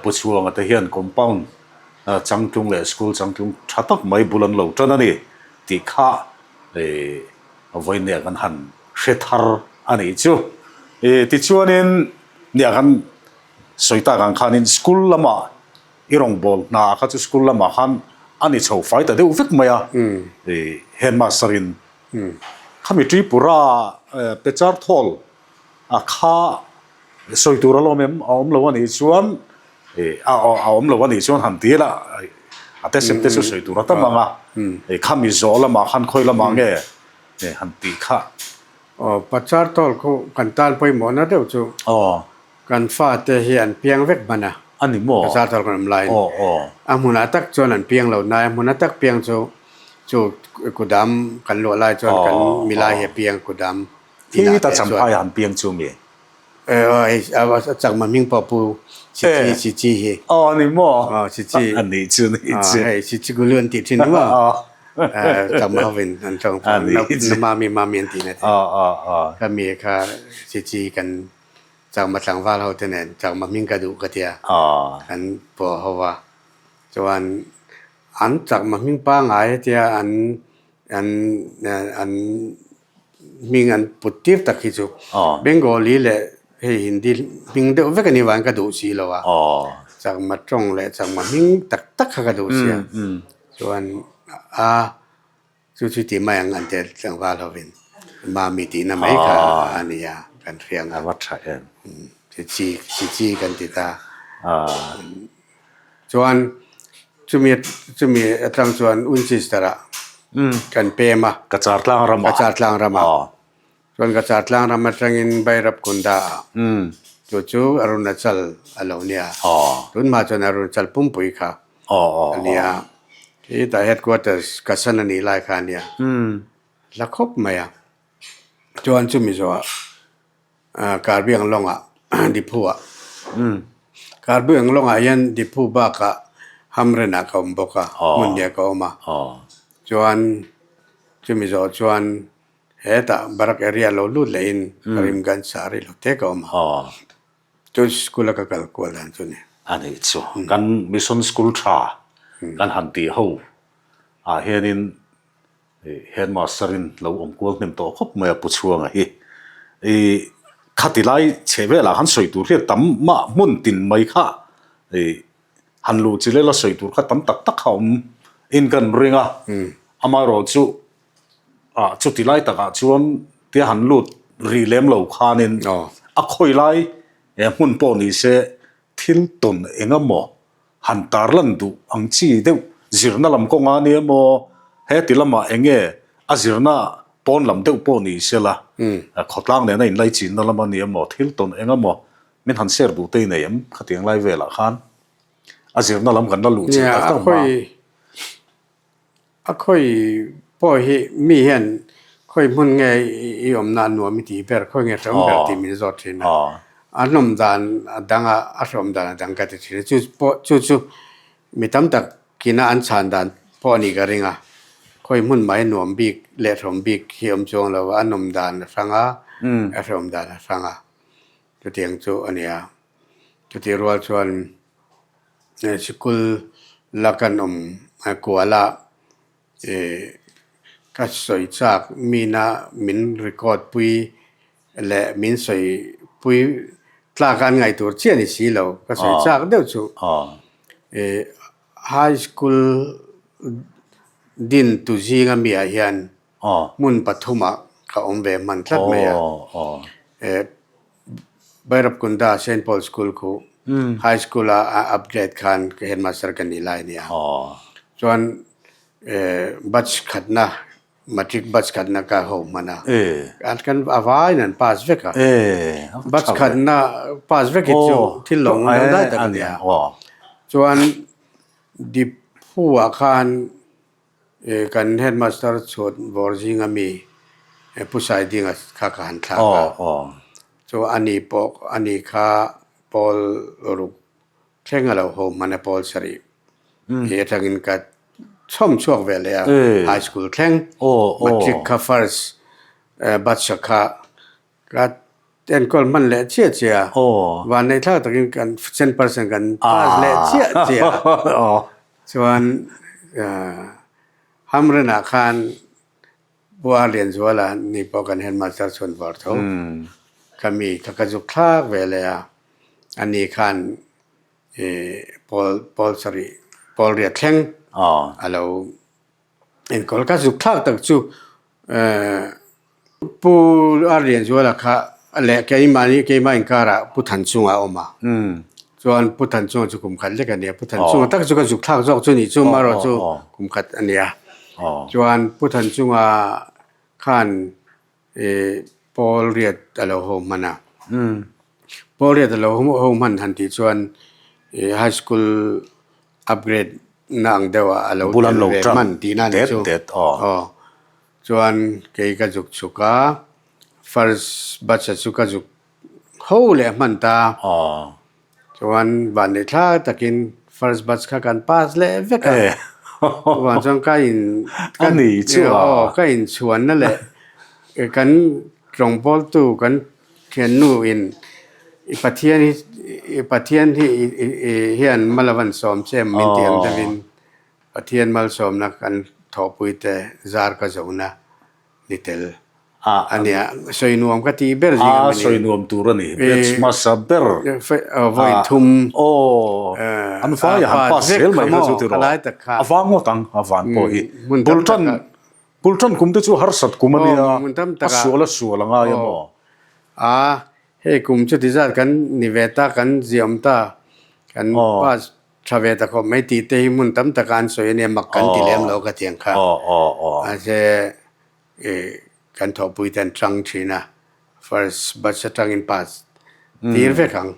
Pu Chhuanga te hian compound changtlung leh school changtlung tha tak mai bul an lo tan a ni tih kha ih vawinia kan han hre thar a nih chu. Ih tichuanin Nia kan sawi tak ang khanin school lamah i rawngbâwl hna kha chu school lamah khan a ni chho fai ta deuh vek mai a, i headmaster in khami Tripura Pechar Thawl a kha sawi tur a lawm em a awm lo a nih chuan i a awm lo a nih chuan han ti ila a te sep te chu sawi tur a tam ang a, i khami zawh lamah khan khawi lamah nge han tih kha. Aw, Pachar tawl khu kan tan pawimawhna deuh chu kan fate hi an piang vek hman a. A ni maw? Pachar tawl kan awm laiin. A hmunah tak chuan an piang lo nai, a hmuna tak piang chu chu kudam kan luah lai chuan kan milai hi a piang kudam inah te chuan. Khi ta Champhai han piang chu mi? Aw, hei a chakma hming pawh pu Chichi Chichi hi. Aw, a ni maw? Aw, Chichi. A nih chu, nih chu. Hei Chichi Gulu an tih thin ni maw? Chakma hovin an tawng pawh na mami mami an tih na te. Aw, aw, aw. Ka mi kha Chichi kan chakma tlangval ho te nen chakma hming ka duh ka tia. Aw. Kan pawh ho a. Chuan an chakma hming pangngai hetia an an an hming an put tir tak hi chu Bengali leh hei Hindi hming deuh vek a nih vangin ka duh si lo a, chakma tawng leh chakma hming tak tak kha ka duh si a, chuan a chu chu tih mai ang an ti tlangval hovin mami tihna mai kha a ni a kan hria ang a, chi chi chi kan ti ta. Chuan chumi chumi atang chuan Winchester ah kan pem a. Kachar tlang ramah. Kachar tlang ramah. Chuan Kachar tlang ram atangin Bairap Kunda ah chu chu Arunachal a lo nia. Tunhma chuan Arunachal pumpui kha a nia. Khitah headquarters Kasan a nih lai kha a nia. Hla khawp mai a. Chuan chumi zawhah Karbi Anglong-ah Diphu-ah Karbi Anglong-ah hian Diphu bakah Hamren-ah ka awm bawk a, hmun hnih ah ka awm a. Chuan chumi zawh chuan hetah Barak area lo lut lehin Karimganj ah rei lo te ka awm a. Chu school a ka kal kual dan chu ni. A nih chu. Kan mission school tha kan han tih ho ah hianin headmaster in lo awm kual hnem tawh khawp mai a Pu Chhuanga hi. I khati lai chhe velah khan sawi tur hian tam mah hmun tin mai kha i han luh chi lela sawi tur kha tam tak tak kha awm in kan ring a. Amaherawhchu Ah chuti lai takah chuan tia han lut rih lem lo khanin a khawi lai hmun pawh ni se thil tawn eng emaw han tarlan duh ang chi deuh zirna lam kawnga nia maw heti lamah eng nge a zirna pawn lam deuh pawh ni se la khawtlang nena inlaichinna lama nia maw thil tawn eng emaw min han share duh te i nei em khatiang lai velah khan a zirna lam kan la luh chilh tak tak ma. A khawi pawh hi mi hian khawi hmun nge i awmna a nuam i tih ber, khawi nge hrehawm ber tih min zawt thin a. A hnawm dan a dang a, a hrehawm dan a dang ka ti thin a. Chu pawh chu chu mi tam tak kina an chhan dan pawh a nih ka ring a. Khawi hmun mai nuam bik leh hrehawm bik hi awm chuang lo a, a nawm dan a hrang a, a hrehawm dan a hrang a. Chutiang chu a ni a. Chutih rual chuan Sikul la kan awm kual a, ih ka sawi chak mina min record pui leh min sawi pui tlak a an ngaih tur chiah a ni si lo, ka sawi chak deuh chu ih high school din tu zinga mi ah hian hmun pathumah ka awm ve hman tlat mai a, ih Bairabkunda Saint Paul School khu High School a a upgrade khan ka headmaster ka nih lai a nia. Chuan batch khatna matric batch khatna ka ho hman a. Kan a vaiin an pass vek a. Batch khatna pass vek hi chu thil lo ngam lai tak a nia. Chuan Diphu ah khan Kan headmaster chhuat vawr zinga mi Pu Saidinga kha ka han thlak a, chu a ni pawh a ni kha pawl ruk thleng a lo ho hman a pawl sarih hi atangin ka chhawm chhuak ve leh a high school thleng matric kha first batch kha Ka enkawl hman leh chiah chiah a, vanneih thlak takin kan cent percent kan pass leh chiah chiah a. Chuan Hamrenah khan Pu A Lianzuala ni pawh kan headmaster chhun vawr tho. Ka mi kha ka zuk thlak ve leh a, ani khan pawl pawl sarih pawl riat thleng a lo enkawl. Ka zuk thlak tak chu Pu A Lianzuala kha leh keimahni keimah inkarah Pu Thanchunga a awm a. Chuan Pu Thanchunga chu kum khat lek a nia. Pu Thanchunga tak chu ka zuk thlak zawk chu nih chu marawh chu kum khat a nia. Chuan Pu Thanchunga khan ih Paul Riat a lo ho hman a. Paul Riat a lo ho hman han tih chuan ih high school upgrade na ang deuh ah a lo tel ve hman tihna a ni chu. Aw. Chuan kei ka zuk chhuk a, first batch a chu ka zuk ho leh hman ta. Chuan vanneih thla takin first batch kha kan pass leh vek a. Chuvang chuan ka in ka inchhuanna leh kan rawngbawltu kan thiannu in i Pathian hi i Pathian hi hian mal a van sawm che em min ti ang deuhin Pathian malsawmna kan thawhpuite zar ka zohna ni tel a nia. Sawi nuam ka tih ber zing a mi ni. Sawi nuam tur a ni. Batch hmasa ber. Vawi thum. Aw. An vai a han pass zel mai kha chu tiraw. A vang ngawt ang a van pawh hi. Bul tan bul tan kum te chu harsat kum a nia. A sual a sual a ngai a maw. A hei kum chuti zat kan ni ve ta kan ziam ta kan pass Tha ve ta khawp mai tih te hi hmun tam taka an sawi a nia, mak kan ti lem lo ka tiang kha. Mahse kan thawhpui te an tang thin a, first batch atangin pass tir vek ang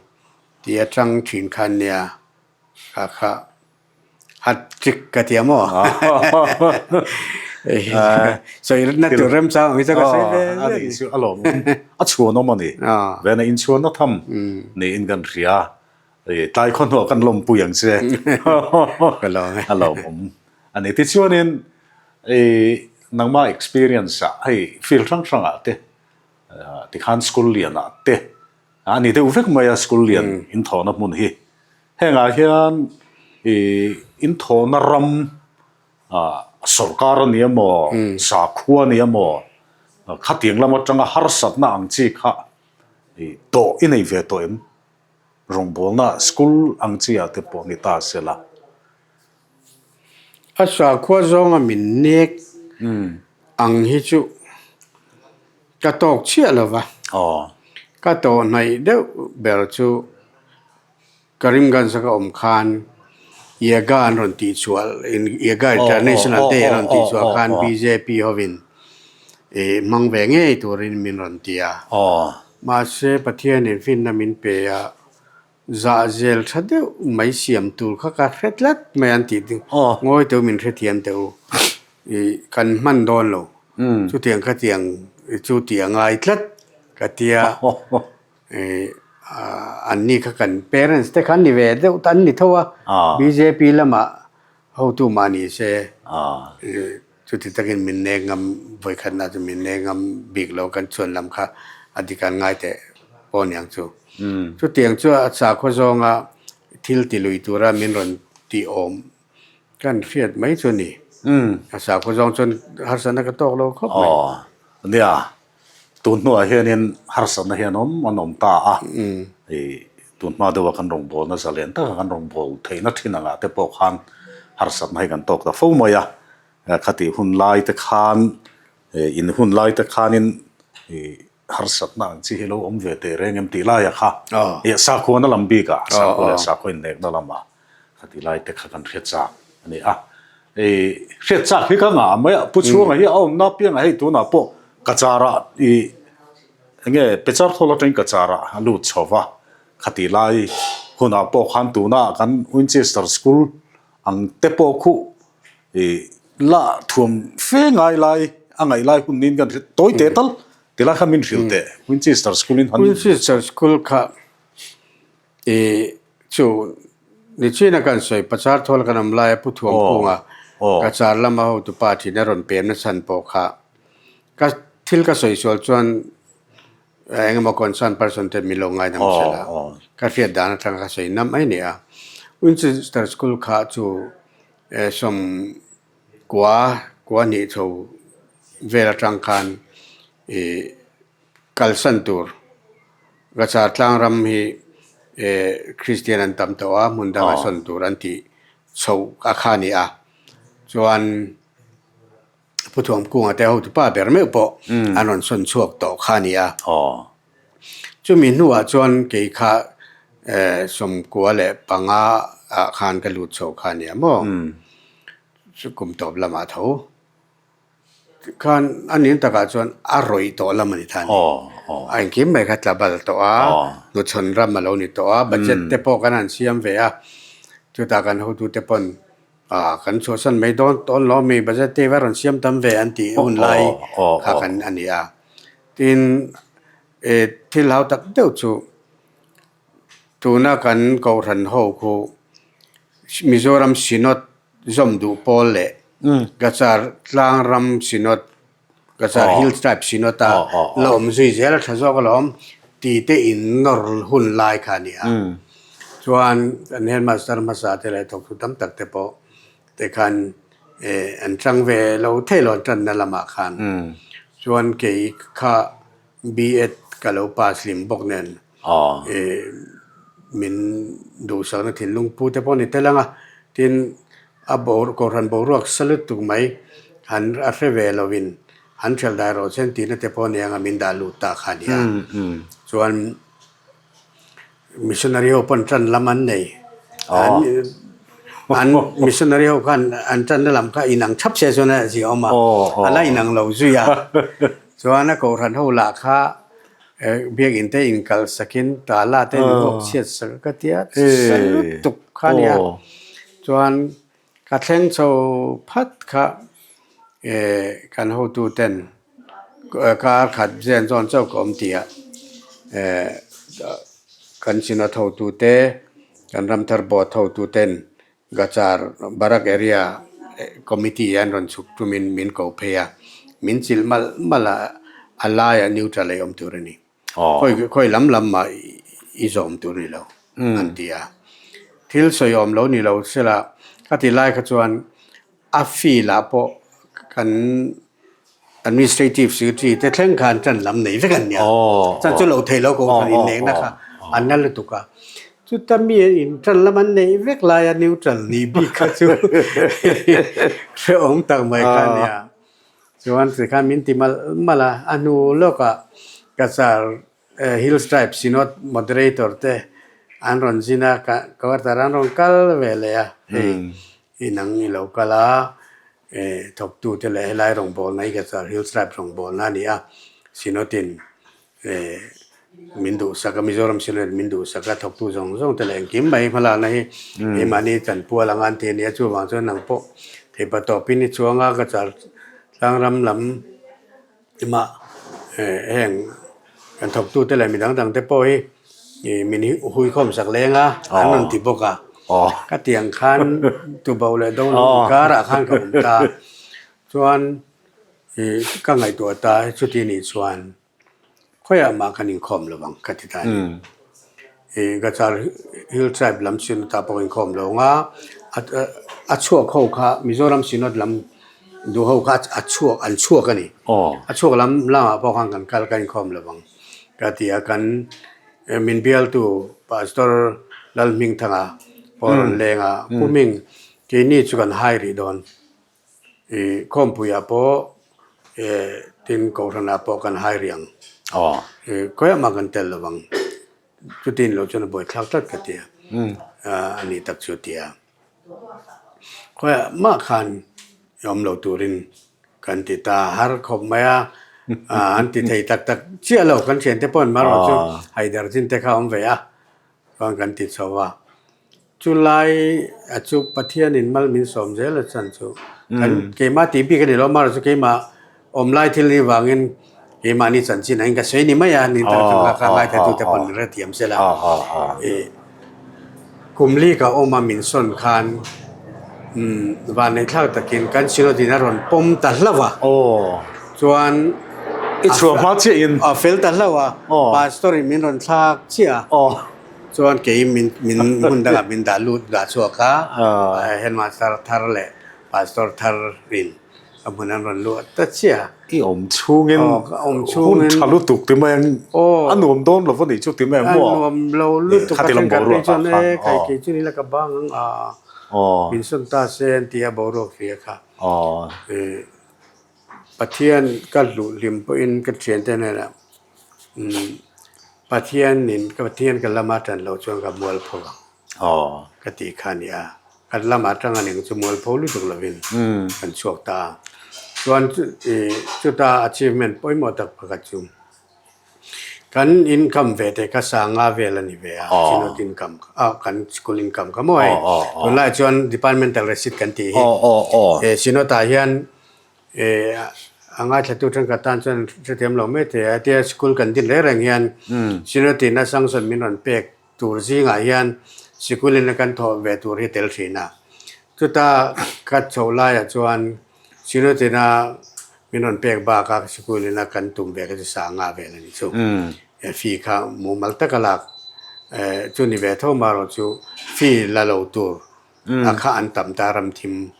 tih atang thin kha an nia, kha kha hat trick ka ti a maw? Sawi na tur remchang ang hi chu ka sawi ve ve a ni. A lawm a chhuanawm a ni. Vena inchhuanna tham niin kan hria. Tlai khaw hnuah kan lawmpui ang che. Ka lawm e. A lawmawm a ni. Tichuanin nangma experience ah hei field hrang hrangah te tikhan school lianah te. A ni deuh vek mai a school lian inthawhna hmun hi. Hengah hian ih inthawhna ram ah sorkar a ni emaw sakhua a ni emaw khatiang lam atanga harsatna ang chi kha ih tawh i nei ve tawh em? Rawngbawlna school ang chi ah te pawh ni ta se la. A sakhua zawnga min nek ang hi chu ka tawk chiah lo va. Ka tawh hnaih deuh ber chu Karimganj-a ka awm khan Yaga an rawn tih chhuah Yaga International Day an rawn tih chhuah khan bjp hovin ih hmang ve ngei turin min rawn ti a. Mahse Pathianin finna min pe a. Zah zel tha deuh mai siam tur kha ka hre tlat mai an tih ding ngawi teu min hrethiam teh u ih kan hman dawn lo chutiang khatiang chu tih a ngai tlat ka tia ih an ni kha kan parents te kha an ni ve deuh an ni tho a bjp lamah hotu mah ni se ih Chuti takin min nek ngam, vawikhatna chu min nek ngam bik lo, kan chuan lam kha a dik an ngai teh pawh niang chu. Chutiang chu a sakhaw zawnga thil ti lui tura min rawn tih awm kan hriat mai chu a ni. A sakhaw zawng chuan harsatna ka tawk lo khawp mai. Aw, nia, tun hnuah hianin harsatna hian awm an awm ta a, i tun hma deuha kan rawngbawlna zalen taka kan rawngbâwl theihna thin angah te pawh khan harsatna hi kan tawk ta fo mai a, Khatih hun lai te khan in hun lai te khanin harsatna ang chi hi lo awm ve teh reng em tih laia kha sakhuana lam bikah sakhua leh sakhua innekna lamah khatih lai te kha kan hriat chak a ni a. Hriat chak hi ka ngah mai a, Pu Chhuanga hi a awmna apiangah hei tunah pawh ka charah ih enge Pechar thawl atangin ka charah a lut chho va, khatih lai hunah pawh khan tuna kan Winchester School ang te pawh khuh I la thuam fe ngai lai a ngaih lai hun niin kan hre tawi teh tal ti lai kha min hrilh teh Winchester School in han Winchester School kha i chu nichina kan sawi Pachar thawl kan awm laia Pu Thuam Kunga Cachar lama hotupa thin a rawn pem na chhan pawh kha ka thil ka sawi sual chuan engemaw concern person te min lo ngaidam se la ka hriat dan atanga ka sawi nam mai a ni a Winchester School kha chu 90 kua hnih chho vel atang khan ih kalsan tur Cachar tlang ram hi eh Kristian an tam tawh a hmun danga sawn tur an tih chho a kha a ni a chuan Pu Thuamkunga te hotu pa ber meuh pawh an rawn sawn chhuak tawh kha a ni a. Chumi hnuah chuan kei kha 95 ah khan ka lut chho kha a nia maw? Chu kum tawp lamah tho khan a nin takah chuan a rawih tawh lam a ni ta a ni. A engkim mai kha tla bal tawh a, hnuchhawn ram a lo ni tawh a, budget te pawh kan han siam ve a, chutah kan hotute pawn Ah, kan chhuahsan mai dawn tawn lo mi budget te va rawn siam tam ve an tih hun lai kha kan a ni a. Tin, e thil hau tak deuh chu tuna kan Kohhran ho khu Mizoram Synod zawm duh pawl leh Cachar Tlangram Synod Cachar Hill Tribe Synod a la awm zui zel a tha zawk alawm tih te in nawr hun lai kha a ni a. Chuan kan headmaster hmasa te leh thawktu tam tak te pawh te khan an chang ve lo thei lo an tanna lamah khan. Chuan kei kha B.Ed ka lo pass hlim bawk nen Min duhsakna thinlung pu te pawh a ni tel ang a, tin a kohhran boruak sa lutuk mai han a hre ve lovin han ṭhelh dai rawh chen tihna te pawh a ni ang a min dah lut ta kha a ni a. Chuan missionary ho pawn ṭan lam an nei, an missionary ho khan an ṭanna lam kha inang ṭhap se chuan a zia awm a, a la inang lo zui a, chuan a kohhran ho lah kha Biakinn te inkal sakin tala te in vuak chhiat sak a ka tia sa lutuk kha nia chuan ka thleng chho phat kha kan hotu ten kar khat zen zawn chauh ka awm tih ah kan synod hotu te kan ramthar board hotu ten Cachar Barak Area Committee an rawn chhuk tumin min ko phei a, min chilh malh malh a, a laiah neutral ei awm tur a ni. Khawi khawi lam lam mah i zawm tur ni lo an ti a. Thil sawi awm lo ni lo sela ka ti lai kha chuan a field ah pawh kan administrative secretary te thleng khan ṭan lam nei vek an nia. Chan chu lo theih lo ko khan inneihna kha an la lutuk a. Chuta mi in ṭan lam an neih vek laia neutral nih bik kha chu hrehawm tak mai kha a nia. Chuan tikhan min ti malh malh a, a hnu lawkah Cachar Hills Tribe Synod Moderator te an rawn zin a, quarter an rawn kal ve leh a, hei inang i lo kal a, thawktute leh helai rawngbawlna hi Cachar Hills Tribe rawngbawlna a ni a, Synod in Min duhsak a, Mizoram Synod min duhsak a, thawktu zawng zawng te leh engkim mai hmalakna hi keimahni chanpual anga an ti a nia, chuvang chuan nang pawh theipa tawpin i chuang a, ka char tlangram lam imah heng kan thawktu te leh midang dang te pawh hi min huikhawm sak leng a, an rawn ti bawk a, ka tiang khan tuboh leh do lo inkarah khan ka awm ta, chuan ka ngaihtuah ta chuti nih chuan. Khawiah mah kan inkhawm lo ang ka ti ta a ni. Ih Cachar Hill Tribe lam Synod ah pawh inkhawm lo ang a, a chhuak ho kha Mizoram Synod lam duh ho kha a chhuak an chhuak a ni. A chhuak lam lamah pawh khan kan kal kan inkhawm lo ang ka ti a, kan min bialtu Pastor Lalhmingthanga pawh a rawn leng a, Pu Ming keini chu kan hai rih dawn. I khawmpuiah pawh tin kohhranah pawh kan hai rih ang. I khawiah mah kan tel lo vang. Chutin lo chuan a buaithlak tlat ka ti a, a nih tak chu a ti a. Khawiah mah khan i awm lo turin kan ti ta har khawp mai a, an ti thei tak tak chiah lo kan thiante pawh an marawh chu Haider chin te kha a awm ve a, chuan kan ti chho a. Chulai a chu Pathianin mal min sawm zel a chan chu kan keimah tih bik a ni lo, amaherawh chu keimah awm lai thil ni vangin keimahni chanchin ah in ka sawi ni mai a, ni tak tak ka ngaithla tute pawn min hrethiam se la. Ih kum li ka awm a min sawn khan vanneih thlak takin kan Synod in a rawn pawm ta hlauh a, chuan I chhuah hma chiah in a fel ta hlauh a, Pastor in min rawn thlak chiah a. Chuan kei min min hmun dangah min dah lut dah chhuak a, headmaster thar leh pastor thar in ka hmun an rawn luah ta chiah a. I awm chhungin hun tha lutuk ti mai ang, a nuam dawn lo va nih chu ti mai ang maw? A nuam lo lutuk a then kan phei chuan e kai kei chu ni la ka bang ang a, min sawn ta se an ti a boruak hria kha. Pathian ka hluh hlim pawhin ka thiante hnenah Pathianin ka Pathian ka lama tan loh chuan ka mualpho ang ka tih kha a ni a. Kan lamah atang a ning chu mualpho lutuk lovin kan chhuak ta a. Chuan chuta achievement pawimawh tak pakhat chu kan income ve te kha sanga vel a ni ve a, Synod income kha kan school income kha maw hei. Tunlaiah chuan departmental receipt kan tih hi Synod ah hian Eh, a ngaithlatu thenkhat tan chuan hrethiam lo mai thei a, hetia school kan din reng reng hian Synod in a sanction min rawn pek tur zingah hian sikul in a kan thawh ve tur hi tel thin a. Chuta ka chhoh laiah chuan Synod in a min rawn pek bakah sikul in a kan tum ve kha chu sanga vel a ni chu. Fee kha mumal taka lak chu ni ve tho marawh chu fee la lo tur A kha an tam ta ram thim,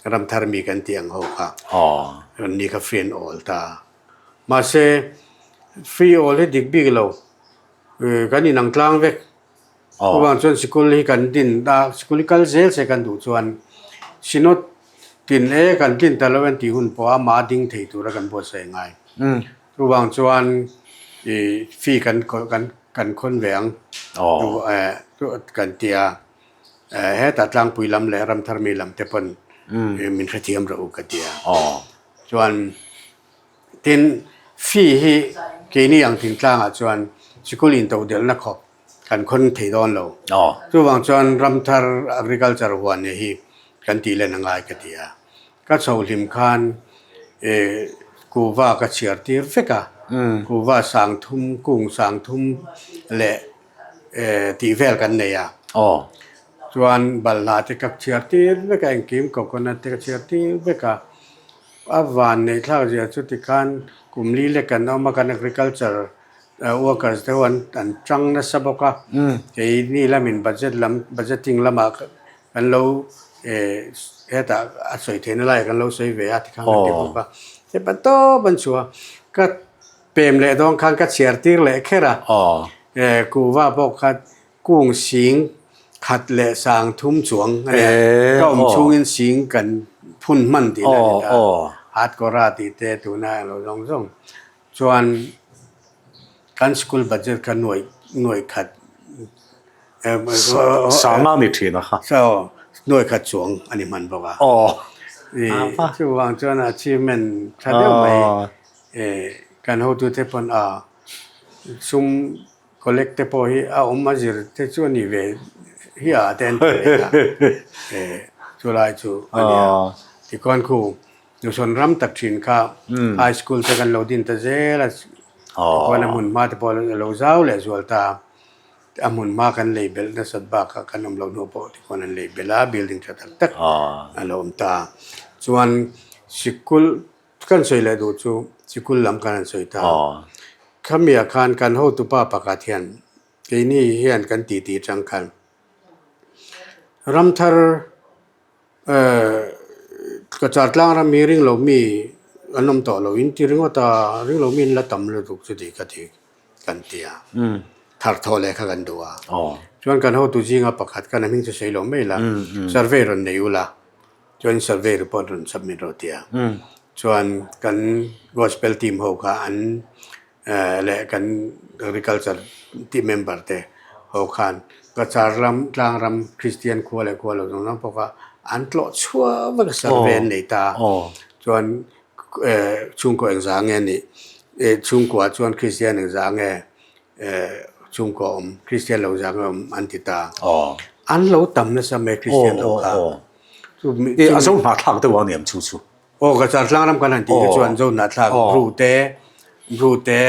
ram thar mi kan tih ang ho kha. An ni kha free an awl ta. Mahse, free awl hi dik bik lo. Kan inang tlang vek. Chuvang chuan sikul hi kan din a, sikul hi kal zel se kan duh chuan Synod tin e kan tlin ta lo en tih hun pawh a amah a ding thei tura kan buatsaih ngai. Chuvang chuan fee kan kan khawn ve ang kan ti a. Hetah tlangpui lam leh ramtharmi lam te pawn min hrethiam rawh u ka ti a. Chuan tin fee hi keini ang thingtlangah chuan sikul intodelhna khawp kan khawn thei dawn lo. Chuvang chuan ramthar agriculture huan nei hi kan tih len a ngai ka ti a. Ka chho hlim khan kuhva ka chhiar tir vek a, kuhva sangthum kung sangthum leh tih vel kan nei a. Chuan balhla te ka chhiar tir vek a, engkim coconut te ka chhiar tir vek a. A van neih thlak zia chu tikhan kum li lek kan awm a, kan agriculture. Workers te ho an an tang nasa bawk a, keini lamin budget lam budgeting lamah kan lo eh hetah a sawi theihna laiah kan lo sawi ve a tikhan kan ti bawk a, step an tawp an chhuah a, ka pem leh dawn khan ka chhiar tir leh kher a, eh kuhva pawh kha kung sing khat leh sang thum chuang a nia, ka awm chhungin sing kan phun hman tihna a ni ta, hatkawra tih te tuna eng lo zawng zawng. Chuan kan school budget kha nuaih nuaih khat Sanga ni thin a kha. Aw, nuaih khat chuang a ni hman bawk a. Aw. Chuvang chuan achievement tha deuh mai kan hotute pawn a sum collect te pawh hi a awm a zir te chu a ni ve hi a te an ti ve a. Chulai chu a nia. Tikhuan khu Nusawn ram tak thin kha high school te kan lo din ta zel a, tikhuan a hmun hma te pawh a lo zau leh zual ta a, a hmun hma kan lei belh nasat bakah kan awm loh hnu pawh tikhuan an lei belh a, building tha tak tak a lo awm ta. Chuan sikul kan sawi leh duh chu sikul lam khan an sawi ta a, khamiah khan kan hotupa pakhat hian keini hian kan titi atang khan ramthar Ka char tlang ram hi ring lo mi an awm tawh lo in ti ringawt a, ring lo mi an la tam lutuk chu tih ka ti kan ti a, thar thawh leh kha kan duh a. Chuan kan hotu zinga pakhat khan a hming chu sawi lo mai la, survey rawn nei ula, chuan survey report rawn submit rawh ti a. Chuan kan gospel team ho kha an leh kan agriculture tih member te ho khan Cachar ram tlang ram Kristian khua leh khua lo zawng zawng pawh kha an tlawh chhuah vek a survey an nei ta chuan chhungkaw engzah nge nih chhungkua chuan Kristian engzah nge chhungkaw awm Kristian lo zah nge awm an ti ta an lo tam nasa mai Kristian lo kha a zo hnahthlak deuh a ni ang chu chu. Aw ka char tlang ram kan han tih te chuan zo hnahthlak Bru te, Bru te,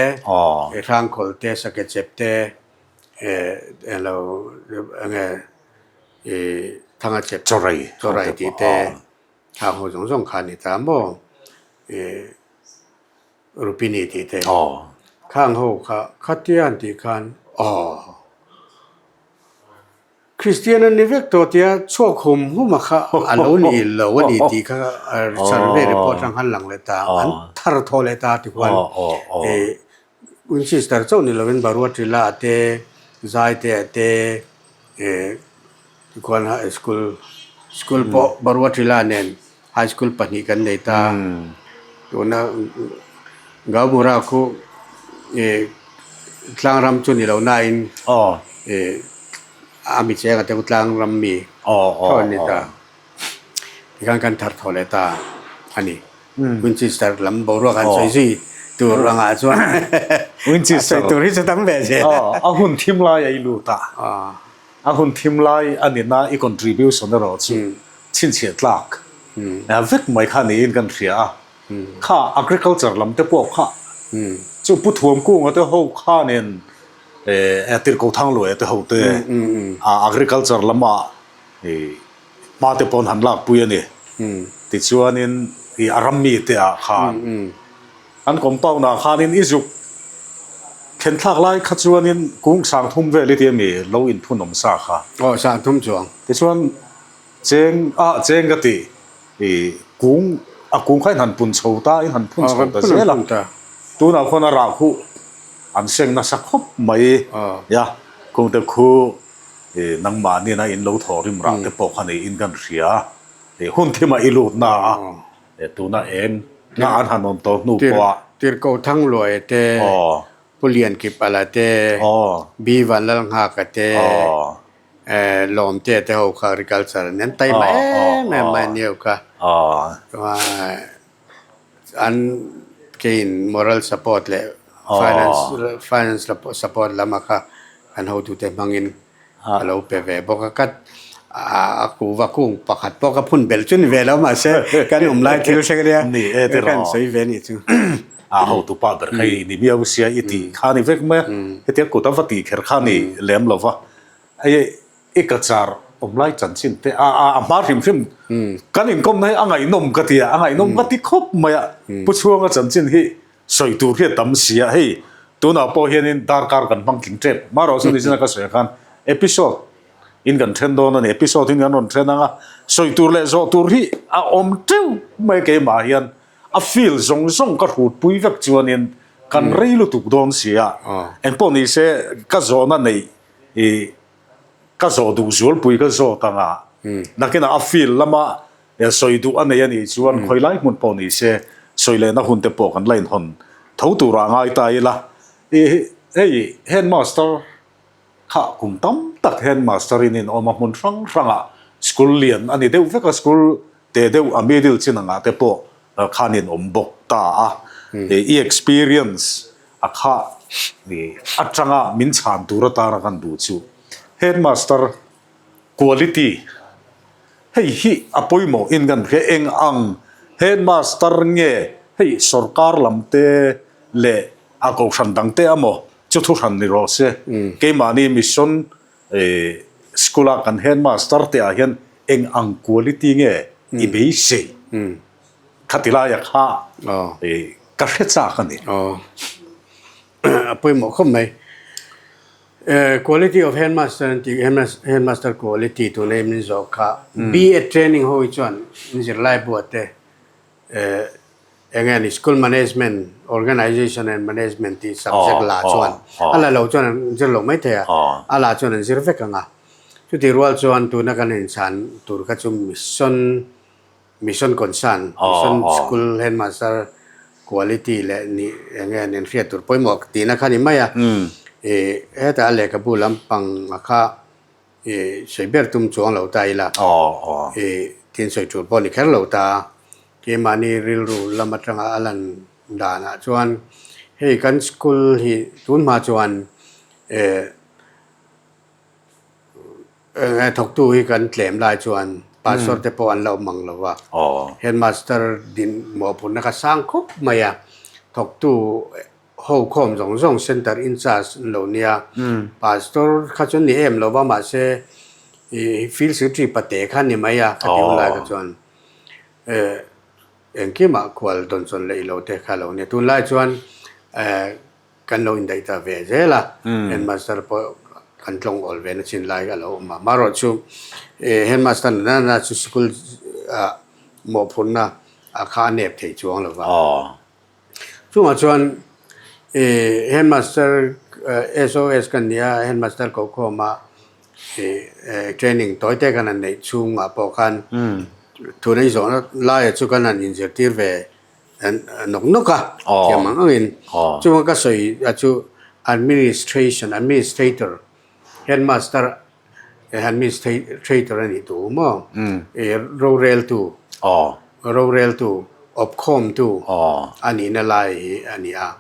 Hrangkhawl te, Sakechep te, eng lo eng nge Thangachep, Chawrai tih te, khang ho zawng zawng kha a ni ta maw? Rupini tih te, khang ho kha khatia an tih khan aw. Kristian an ni vek tawh tia chhuak hum hum a kha a lo ni lo a ni tih kha survey report atang khan lang leh ta an thar thaw leh ta ti khuan Winchester chauh ni lovin Barua Tila ah te Zaite ah te tikhuan school school pawh Barua Tila nen High school pahnih kan nei ta. Tuna Gaumura khu tlangram chu ni lo nain a mi cheng a te khu tlangram mi tho an ni ta. Tikhan kan thar thaw leh ta a ni. Winchester lam boruak han sawi zui tur angah chuan Winchester sawi tur hi chu tam ve zel. A hun thim lai a i lut a. A hun thim lai a nina i contribution erawh chu chhinchhiah tlak vek mai kha niin kan hria a. Kha agriculture lam te pawh kha chu Pu Thuamkunga te ho khanin Tirhkoh Thangluaia te ho te agriculture lama hma te pawh an han lakpui a ni. Tichuanin a ram mite ah khan An compound ah khanin i zuk thlen thlak lai kha chuanin kung sang thum vel i ti ami lo inphun awm sa kha. Aw sang thum chuang. Tichuan cheng ah cheng ka ti i kung a kung kha in han pun chho ta in han phun chho ta zel a. Tunah khuan a rah khuh an seng nasa khawp mai ya kung te khu i nangmahni na in lo thaw rim rah te pawh kha niin kan hria i hun thimah i lut na a. Tuna eng nga an han awm tawh hnu pawh a. Tirhkoh Thangluaia te, Pu Liankipala te, Bi Vanlalnghaka te, Lawmtea te ho kha agriculture an an taima em em mai aniau kha. An keiin moral support leh finance finance support lama kha an hotute hmangin a lo pe ve bawk a, ka a kuhva kung pakhat pawh ka phun belh chu ni ve lo mahse kan awm lai thil hrek ania Ni e tiraw. Kan sawi ve nih chu. A hotu pa ber kha i ni miau sia i tih kha ni vek mai a, hetiang kut a va tih kher kha ni lem lo va, hei i ka char awm lai chanchin te a a hma hrim hrim kan inkawmna hi a ngaihnawm ka ti a, a ngaihnawm ka ti khawp mai a, Pu Chhuanga chanchin hi sawi tur hi a tam si a, hei. Tunah pawh hianin darkar kan hmang tling tep. Marawh chu nizina ka sawi ang khan episode in kan then dawn a ni. Episode in kan rawn then ang a, sawi tur leh zawh tur hi a awm teuh mai keimah hian a feel zawng zawng ka hrutpui vek chuanin kan rei lutuk dawn si a. Engpawh ni se ka zawhna neih ih ka zawh duh zualpui ka zawt ang a, nakinah a feel lama sawi duh a nei a nih chuan khawi lai hmun pawh ni se sawi lehna hun te pawh kan la inhawn tho turah ngai ta ila. Ih hei headmaster kha kum tam tak headmaster in inawm a hmun hrang hrangah school lian a ni deuh vek a, school teh deuh a middle chin angah te pawh khan inawm bawk ta a. I experience a kha atanga min chhan tur atana kan duh chu headmaster quality hei hi a pawimawh in kan hria eng ang headmaster nge hei sorkar lam te leh a kohhran dang te amaw chu thu hran ni rawh se keimahni mission school a kan headmaster te ah hian eng ang quality nge i beisei khati laia kha ka hre chak a ni. A pawimawh khawp mai. Quality of headmaster an tih headmaster quality tuna i min zawh kha B.Ed training ho hi chuan an zirlai buat te eng nge ni school management organization and management tih subject la chuan a la lo chuan an zir lo mai thei a, a la chuan an zir vek ang a. Chutih rual chuan tuna kan inchhan tur kha chu mission Mission concern, Mission School Headmaster quality leh nih eng nge nen hriat tur pawimawh tihna kha ni mai a. Ih hetah a lehkhabu lampang a kha ih sawi ber tum chuang lo ta ila. Ih tin sawi tul pawh ni kher lo ta a. Keimahni rilru lam atanga a lan danah chuan hei kan school hi tun hma chuan ih Thawktu hi kan tlem lai chuan pastor te pawh an la awm ang lo va, headmaster din mawhphurhna kha sang khawp mai a, thawktu ho khawm zawng zawng centre in charge an lo nia, pastor kha chu an ni em lo va mahse ih field secretary pate kha a ni mai a khati hun lai kha chuan engkimah khual dawnchawn leh ilo te kha a lo nia, tunlai chuan eh. Kan lo indaih ta ve zel a, headmaster pawh kan tlawng awl ve na chin lai a lo awm a. Marawh chu headmaster na na chu sikul ah mawhphurhna a kha a nep thei chuang lo va. Chungah chuan headmaster SOS kan ni a, headmaster kohkhawm ah training tawi te kan han neih chhungah pawh khan thun a inzawhna laia chu kan han inzirtir ve nawk nawk a, thiam ang angin. Chunga ka sawi a chu administration, administrator, headmaster administrator a nih tur maw? Roreltu, roreltu, awpkhawmtu a nihna lai hi a ni a.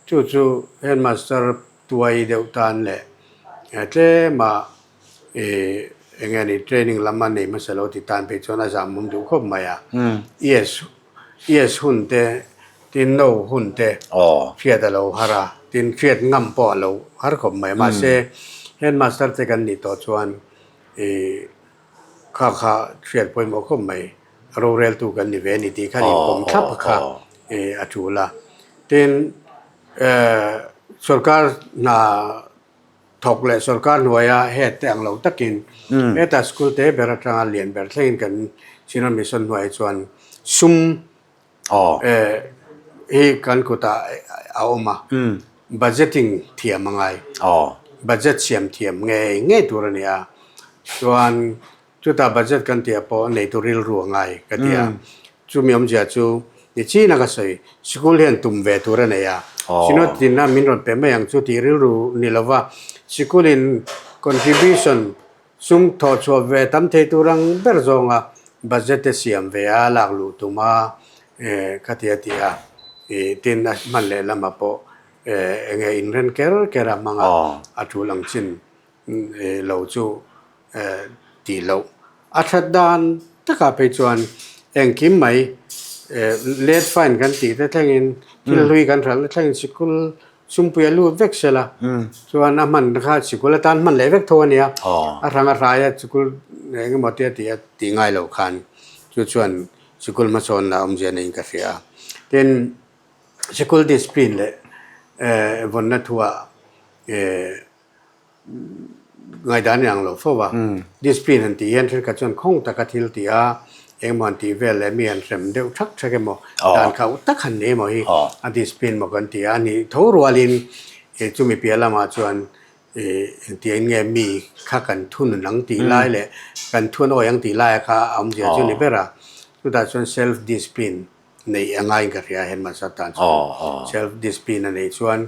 Chu chu headmaster tuai deuh tan leh tlema Ih eng nge ni training lam a nei hmasa lo ti tan phei chuan a zam awm duh khawp mai a. Yes yes hun te tin no hun te hriat a lo har a, tin hriat ngam pawh a lo har khawp mai. Mahse headmaster te kan nih tawh chuan ih kha kha hriat pawimawh khawp mai. Roreltu kan ni ve a ni tih khan inpawm thlap kha ih a tul a. Tin sorkar hna Thawk leh sorkar hnuaia head te ang lo takin heta school te ber atanga lian ber thlengin kan Synod Mission hnuaiah chuan sum hi kan kutah a awm a, budgeting thiam a ngai, budget siam thiam ngei ngei tur a ni a, chuan Chutah budget kan tih ah pawh neitu rilru a ngai ka ti a. Chumi awmzia chu ni chin a ka sawi, sikul hian tum ve tur a nei a. Synod tin a min rawn pe mai ang chu tih rilru ni lova, sikulin contribution sum thawh chhuah ve tam thei tur ang ber zawnga budget te siam ve a lak luh tum a ka ti a ti a. Tin a hman leh lamah pawh enge inren ker ker a hmang a, a tul ang chin lo chu tih loh. A that dan takah phei chuan engkim mai late fine kan tih te thlengin thil hlui kan hralh na thlengin sikul sumpuia lut vek se la chuan a hman kha sikul atan hman leh vek tho a nia. A hrang a hraia sikul eng emaw te a tih a tih ngai loh khan chu chuan sikul hmasawnna awmzia neiin ka hria a. Tin, Sikul discipline leh. vawnna thuah Ngaihdan inang lo fo va, discipline han tih hian thenkhat chuan khawng taka thil tih a, engemaw han tih vel leh mi han hrem deuh thak thak emaw, dan khauh tak han nei emaw hi a discipline maw kan ti a, a nih tho rualin chumi piah lamah chuan engtiangin nge mi kha kan thunun ang tih lai leh kan thun awi ang tih laia kha a awmzia chu ni ber a, chutah chuan self discipline neih a ngaiin ka hria headmaster tan chuan self discipline a neih chuan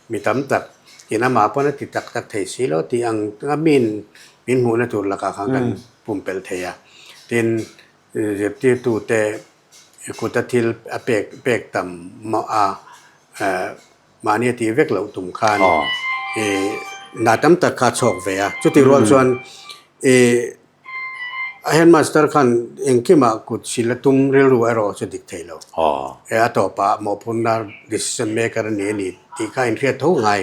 mi tam tak in amah pawn a ti tak tak thei si lo tih ang a min min hmuhna tur lakah khan kan pumpelh thei a. Tin, zirtirtute kuta thil a pek pek tam a mahni a tih vek loh tum khan hna tam tak kha a chhawk ve a. Chutih rual chuan ih A headmaster khan engkimah kut sil a tum rilru erawh chu dik thei lo. E a tawpah mawhphurhna decision maker a ni a ni tih kha inhriat tho ngai.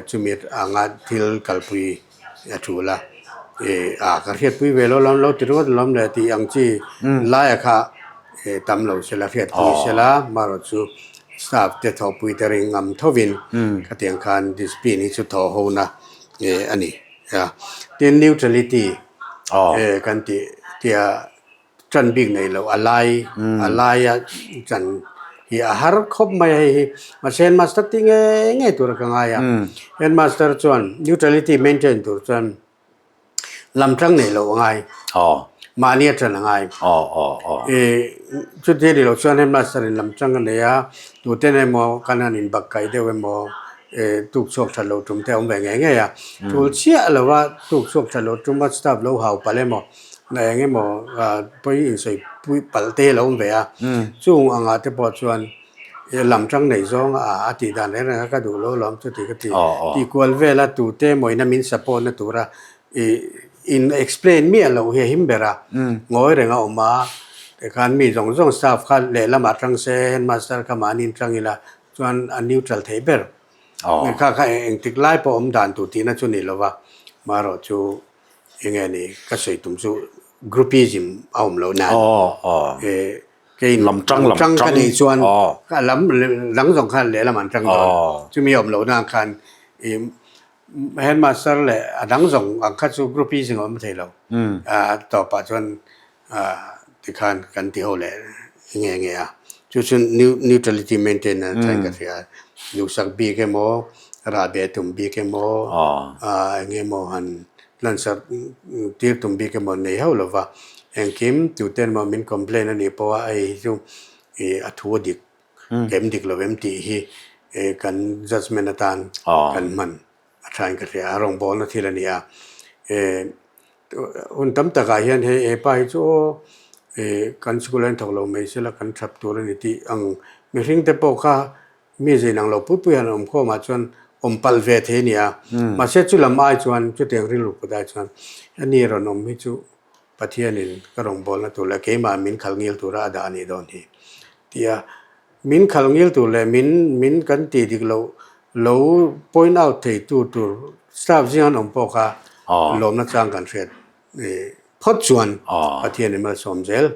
Chumi anga thil kalpui a tul a. E a ka hriatpui ve lo lam lo ti ringawt alawm le tih ang chi laia kha tam lo sela hriatpui sela marawh chu staff te thawhpui te ring ngam thovin khatiang khan discipline hi chu thawh hona a ni. A, tin neutrality kan tih tia tan bik nei loh a lai a laia chan hi a har khawp mai a hei hi. Mahse headmaster tih ngei ngei tur a ka ngai a. Headmaster chuan neutrality maintain tur chuan lam tang nei loh a ngai. Mahni a tan a ngai. Chuti a ni loh chuan headmaster in lam tang a nei a, tuten emaw kan han inbakkaih deuh emaw tuk chhuak that loh tum te a awm ve ngei ngei a. Tul chiah lo a tuk chhuak that loh tum a staff lo hau palh emaw na eng emaw pawi insawi pui palh te hi a lo awm ve a. Chung angah te pawh chuan lam tang neih zawng a a tih dan reng reng a ka duh lo lawm chuti ka ti tih kual vel a tute emaw ina min support na tura ih in explain miah loh hi a him ber a. Ngawi reng a awm a tikhan mi zawng zawng staff kha lehlamah tang se headmaster kha mahni in tang ila Chuan a neutral thei ber. Kha kha engtik lai pawh awm dan tur tihna chu ni lova, marawh chu enge ni ka sawi tum chu groupism a awm loh nan kei lam tang lam tang ka neih chuan lam dang zawng khan lehlam an tang dawn. Chumi awm loh nan khan headmaster leh a dang zawng ang kha chu groupism a awm thei lo. A tawpah chuan Tikhan kan ti ho leh nge nge a, chu chu neutrality maintain a thain ka hria a, duhsak bik emaw, rahbeh tum bik emaw, eng emaw han lansak tir tum bik emaw nei hauh lova, engkim tute emaw min complain a nih pawh a hei hi chu a thu a dik em dik lo em tih hi kan judgement atan kan hman a thain ka hria a, rawngbawlna thil a ni a. Hun tam takah hian hei he pa hi chu aw ih kan sikul ah hian thawk lo mai sela kan thap tur a ni tih ang mihring te pawh kha mi zin ang lo pui pui han awm khawm ah chuan awm palh ve thei a ni a. Mahse chu lam ai chuan chutiang rilru put ai chuan ani rawn awm hi chu Pathianin ka rawngbawlna tur leh keimah min khalh ngil tura a dah a nih dawn hi tia Min khalh ngil tur leh min min kan tih dik loh lo point out thei tu tur staff zing an awm pawh kha lawmna chang kan hriat phawt chuan Pathian in malsawm zel.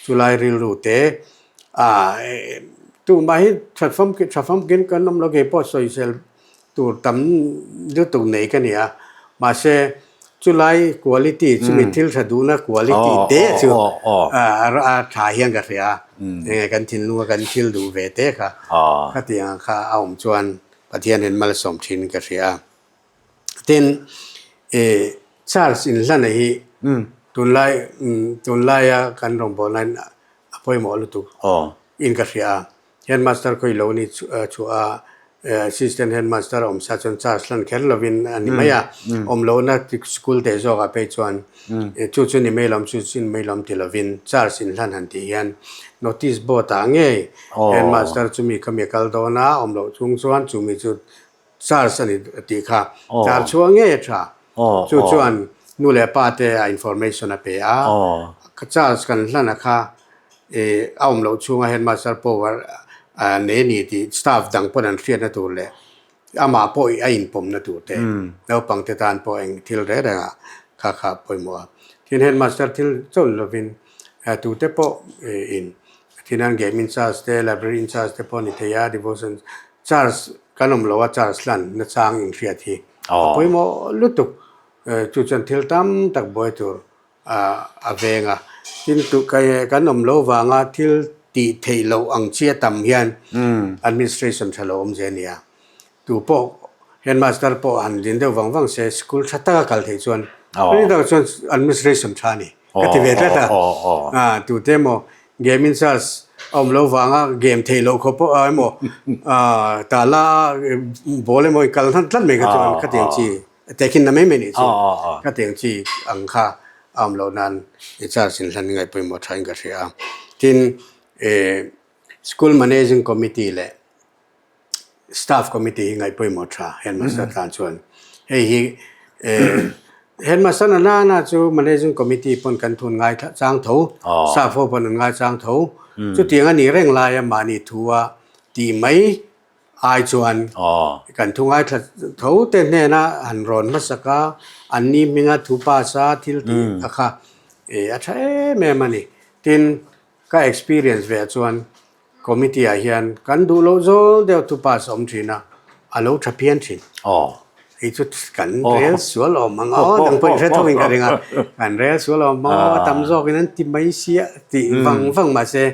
Chulai rilru te tumah hi that famkim tha famkim kan awm lo kei pawh sawisel tur tam lutuk nei ka ni a, mahse chulai quality chumi thil tha duhna quality te chu a tha hian ka hria a, enge kan thinlunga kan thil duh ve te kha khatiang ang kha a awm chuan Pathianin malsawm thin ka hria a. Tin, ih Charles inhlana hi tunlai tunlaia kan rawngbawlnain a pawimawh lutuk in ka hria a. Headmaster khawi lo ni chhuah a, Assistant Headmaster a awm sa chuan charge hlan kher lovin a ni mai a, awm lohna school teh zawkah phei chuan chu chu ni mai lawm, chu chu ni mai lawm ti lovin charge inhlan han tih hian notice board ah ngei Headmaster chumi khami a kal dawn a, awm loh chung chuan chumi chu Charge a ni tih kha tar chhuah ngei a tha. Chu chuan nu leh pa te a information a pe a, charge kan hlan a kha a awm loh chhunga headmaster power a nei a ni tih staff dang pawn an hriatna tur leh amah pawh a inpawmna tur te naupang te tan pawh eng thil reng reng ah kha kha pawimawh a. Tin headmaster thil chawlh lovin tute pawh in thinan game in charge te library in charge te pawh a ni thei a devotion charge. Kan awm lo a charge hlan nachang inhriat hi a pawimawh lutuk. Chu chuan thil tam tak buai tur a veng a. Tin, kan awm lo vanga thil tih theih loh ang chi a tam hian administration tha lo awm zel a ni a. Tu pawh headmaster pawh han din deuh vang vang se school tha taka kal theih chuan ni takah chuan administration tha a ni ka ti ve tlat a. Tute emaw game in charge a awm lo vanga game theih loh khawp pawh emaw tala ball emaw i kal hnan tlat mai kha chuan khatiang chi tehkhin na mai mai nih chu khatiang chi ang kha a awm loh nan in charge in hlan ngaih pawimawh tha in ka hria a. Tin, school managing committee leh Staff committee hi ngaih pawimawh tha headmaster tan chuan hei hi headmaster na nana chu managing committee pawn kan thun ngai chang tho staff ho pawn an ngai chang tho chutiang a nih reng laia mahni thu a tih mai ai chuan kan thu ngaithla tho te hnena han rawn hmasak a an ni hminga thu pass a thil tih a kha a tha em em a ni tin ka experience ve ah chuan Committee ah hian kan duh loh zawl deuh tu pass a awm thin a, a lo tha phian thin. Hei chu kan rel sual awm ang aw, nang pawh i hre tho in ka ring a, kan rel sual awm ang aw, a tam zawk in an ti mai sia tih vang vang mahse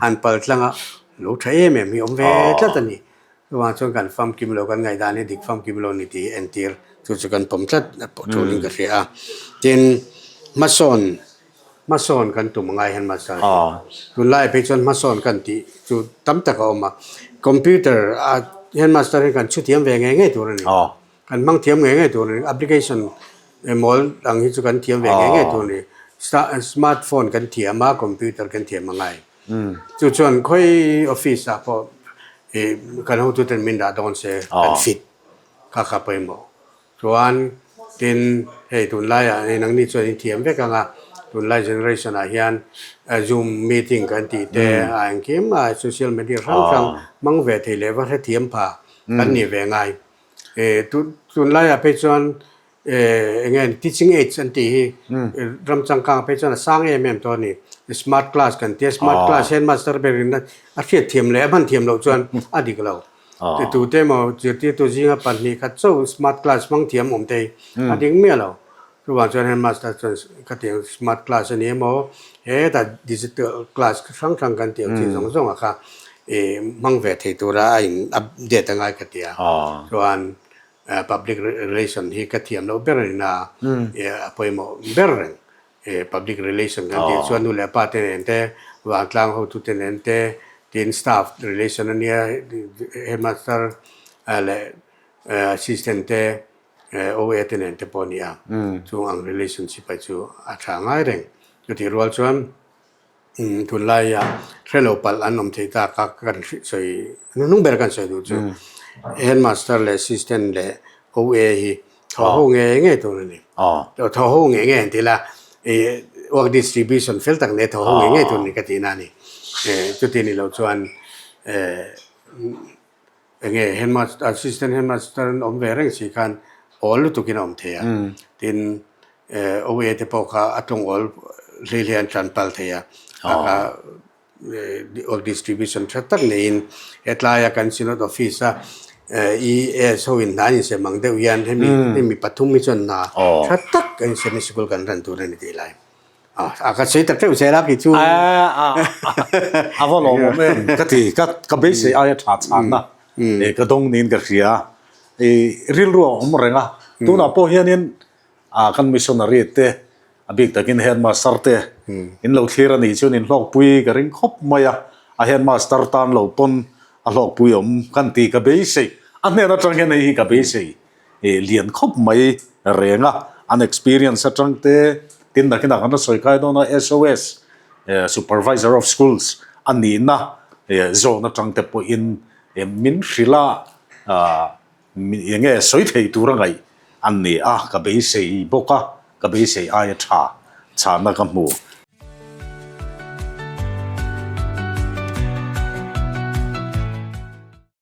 han pal tlang a, lo tha em em hi awm ve tlat a ni. Chuvang chuan kan famkim lo, kan ngaihdan hi dik famkim lo ni tih hi entir chu chu kan pawm tlat a tul in ka hria a. Tin, hmasawn Hmasawn kan tum angai hian master hi tunlai phei chuan hmasawn kan tih chu tam tak a awm a, computer ah hian master hi kan chhuthiam ve ngei ngei tur a ni, kan hmang thiam ngei ngei tur a ni, application mawl ang hi chu kan thiam ve ngei ngei tur a ni, smart phone kan thiam a computer kan thiam angai, chu chuan khawi office ah pawh ih kan hotuten min dah dawn se kan fit kha kha pawimawh. Chuan tin hei tunlaiah hei nangni chuan in thiam vek ang a, tunlai generation ah hian zoom meeting kan tih te a engkim a social media hrang hrang hmang ve thei leh va hrethiam pha kan nih ve ngai. Tunlaiah phei chuan eng nge teaching aids an tih hi ram changkang phei chuan a sang em em tawh a ni. Smart class kan tia smart class hian master berin a hriatthiam leh a hman thiam loh chuan a dik lo. Tute emaw zirtirtu zinga pahnih khat chauh smart class hmang thiam awm thei a ding miah lo. Chuvang chuan headmaster chuan khatiang smart class a ni emaw hetah digital class hrang hrang kan tih ang chi zawng zawng ah kha ih hmang ve thei tura a in update a ngai ka ti a. Chuan public relation hi ka thiam loh ber a ni na a, a pawimawh ber reng. Public relation kan tih chuan nu leh pa te nen te, vantlang hotute nen te, tin staff relation a nia, headmaster leh assistant te, OA te nen te pawh a ni a, chung ang relationship ah chu a tha ngai reng. Chutih rual chuan Tunlaia hre lo palh an awm thei tak a, kan sawi hnuhnung ber kan sawi duh chu headmaster leh assistant leh OA hi thaw ho ngei ngei tur a ni. Thaw ho ngei ngei an ti la, ih work distribution fel tak nei thaw ho ngei ngei tur a ni ka tihna a ni. Chuti ni lo chuan Eng nge headmaster assistant headmaster an awm ve reng si khan awl lutukin a awm thei a, tin OA te pawh kha a tlawng awl hlei hlei an tan pal thei a, a kha work distribution tha tak neiin hetlaia kan synod office a ES ho in hna an insem ang deuh hian hemi hemi pathum hi chuan hna tha tak an insem in sikul kan ran tur a ni tih lai. A ka sawi tak teuh zel a kei chu. A va lawmawm em ka ti ka ka beisei aia tha chhanna e ka dawng niin ka hria i rilru a awm reng a tunah pawh hianin a kan missionary te a bik takin headmaster te in lo thlir a nih chuan in hlawkpui ka ring khawp mai a a headmaster tan lo pawn a hlawkpui awm kan ti ka beisei a hnen atang hian hei hi ka beisei Ih lian khawp mai reng a, an experience atang te tin nakinah kan la sawi kai dawn a SOS Supervisor of Schools a nihna zawn atang te pawhin min hrilh a eng nge sawi thei tur a ngaih an ni a, ka beisei bawk a, ka beisei aia tha chhahna ka hmu.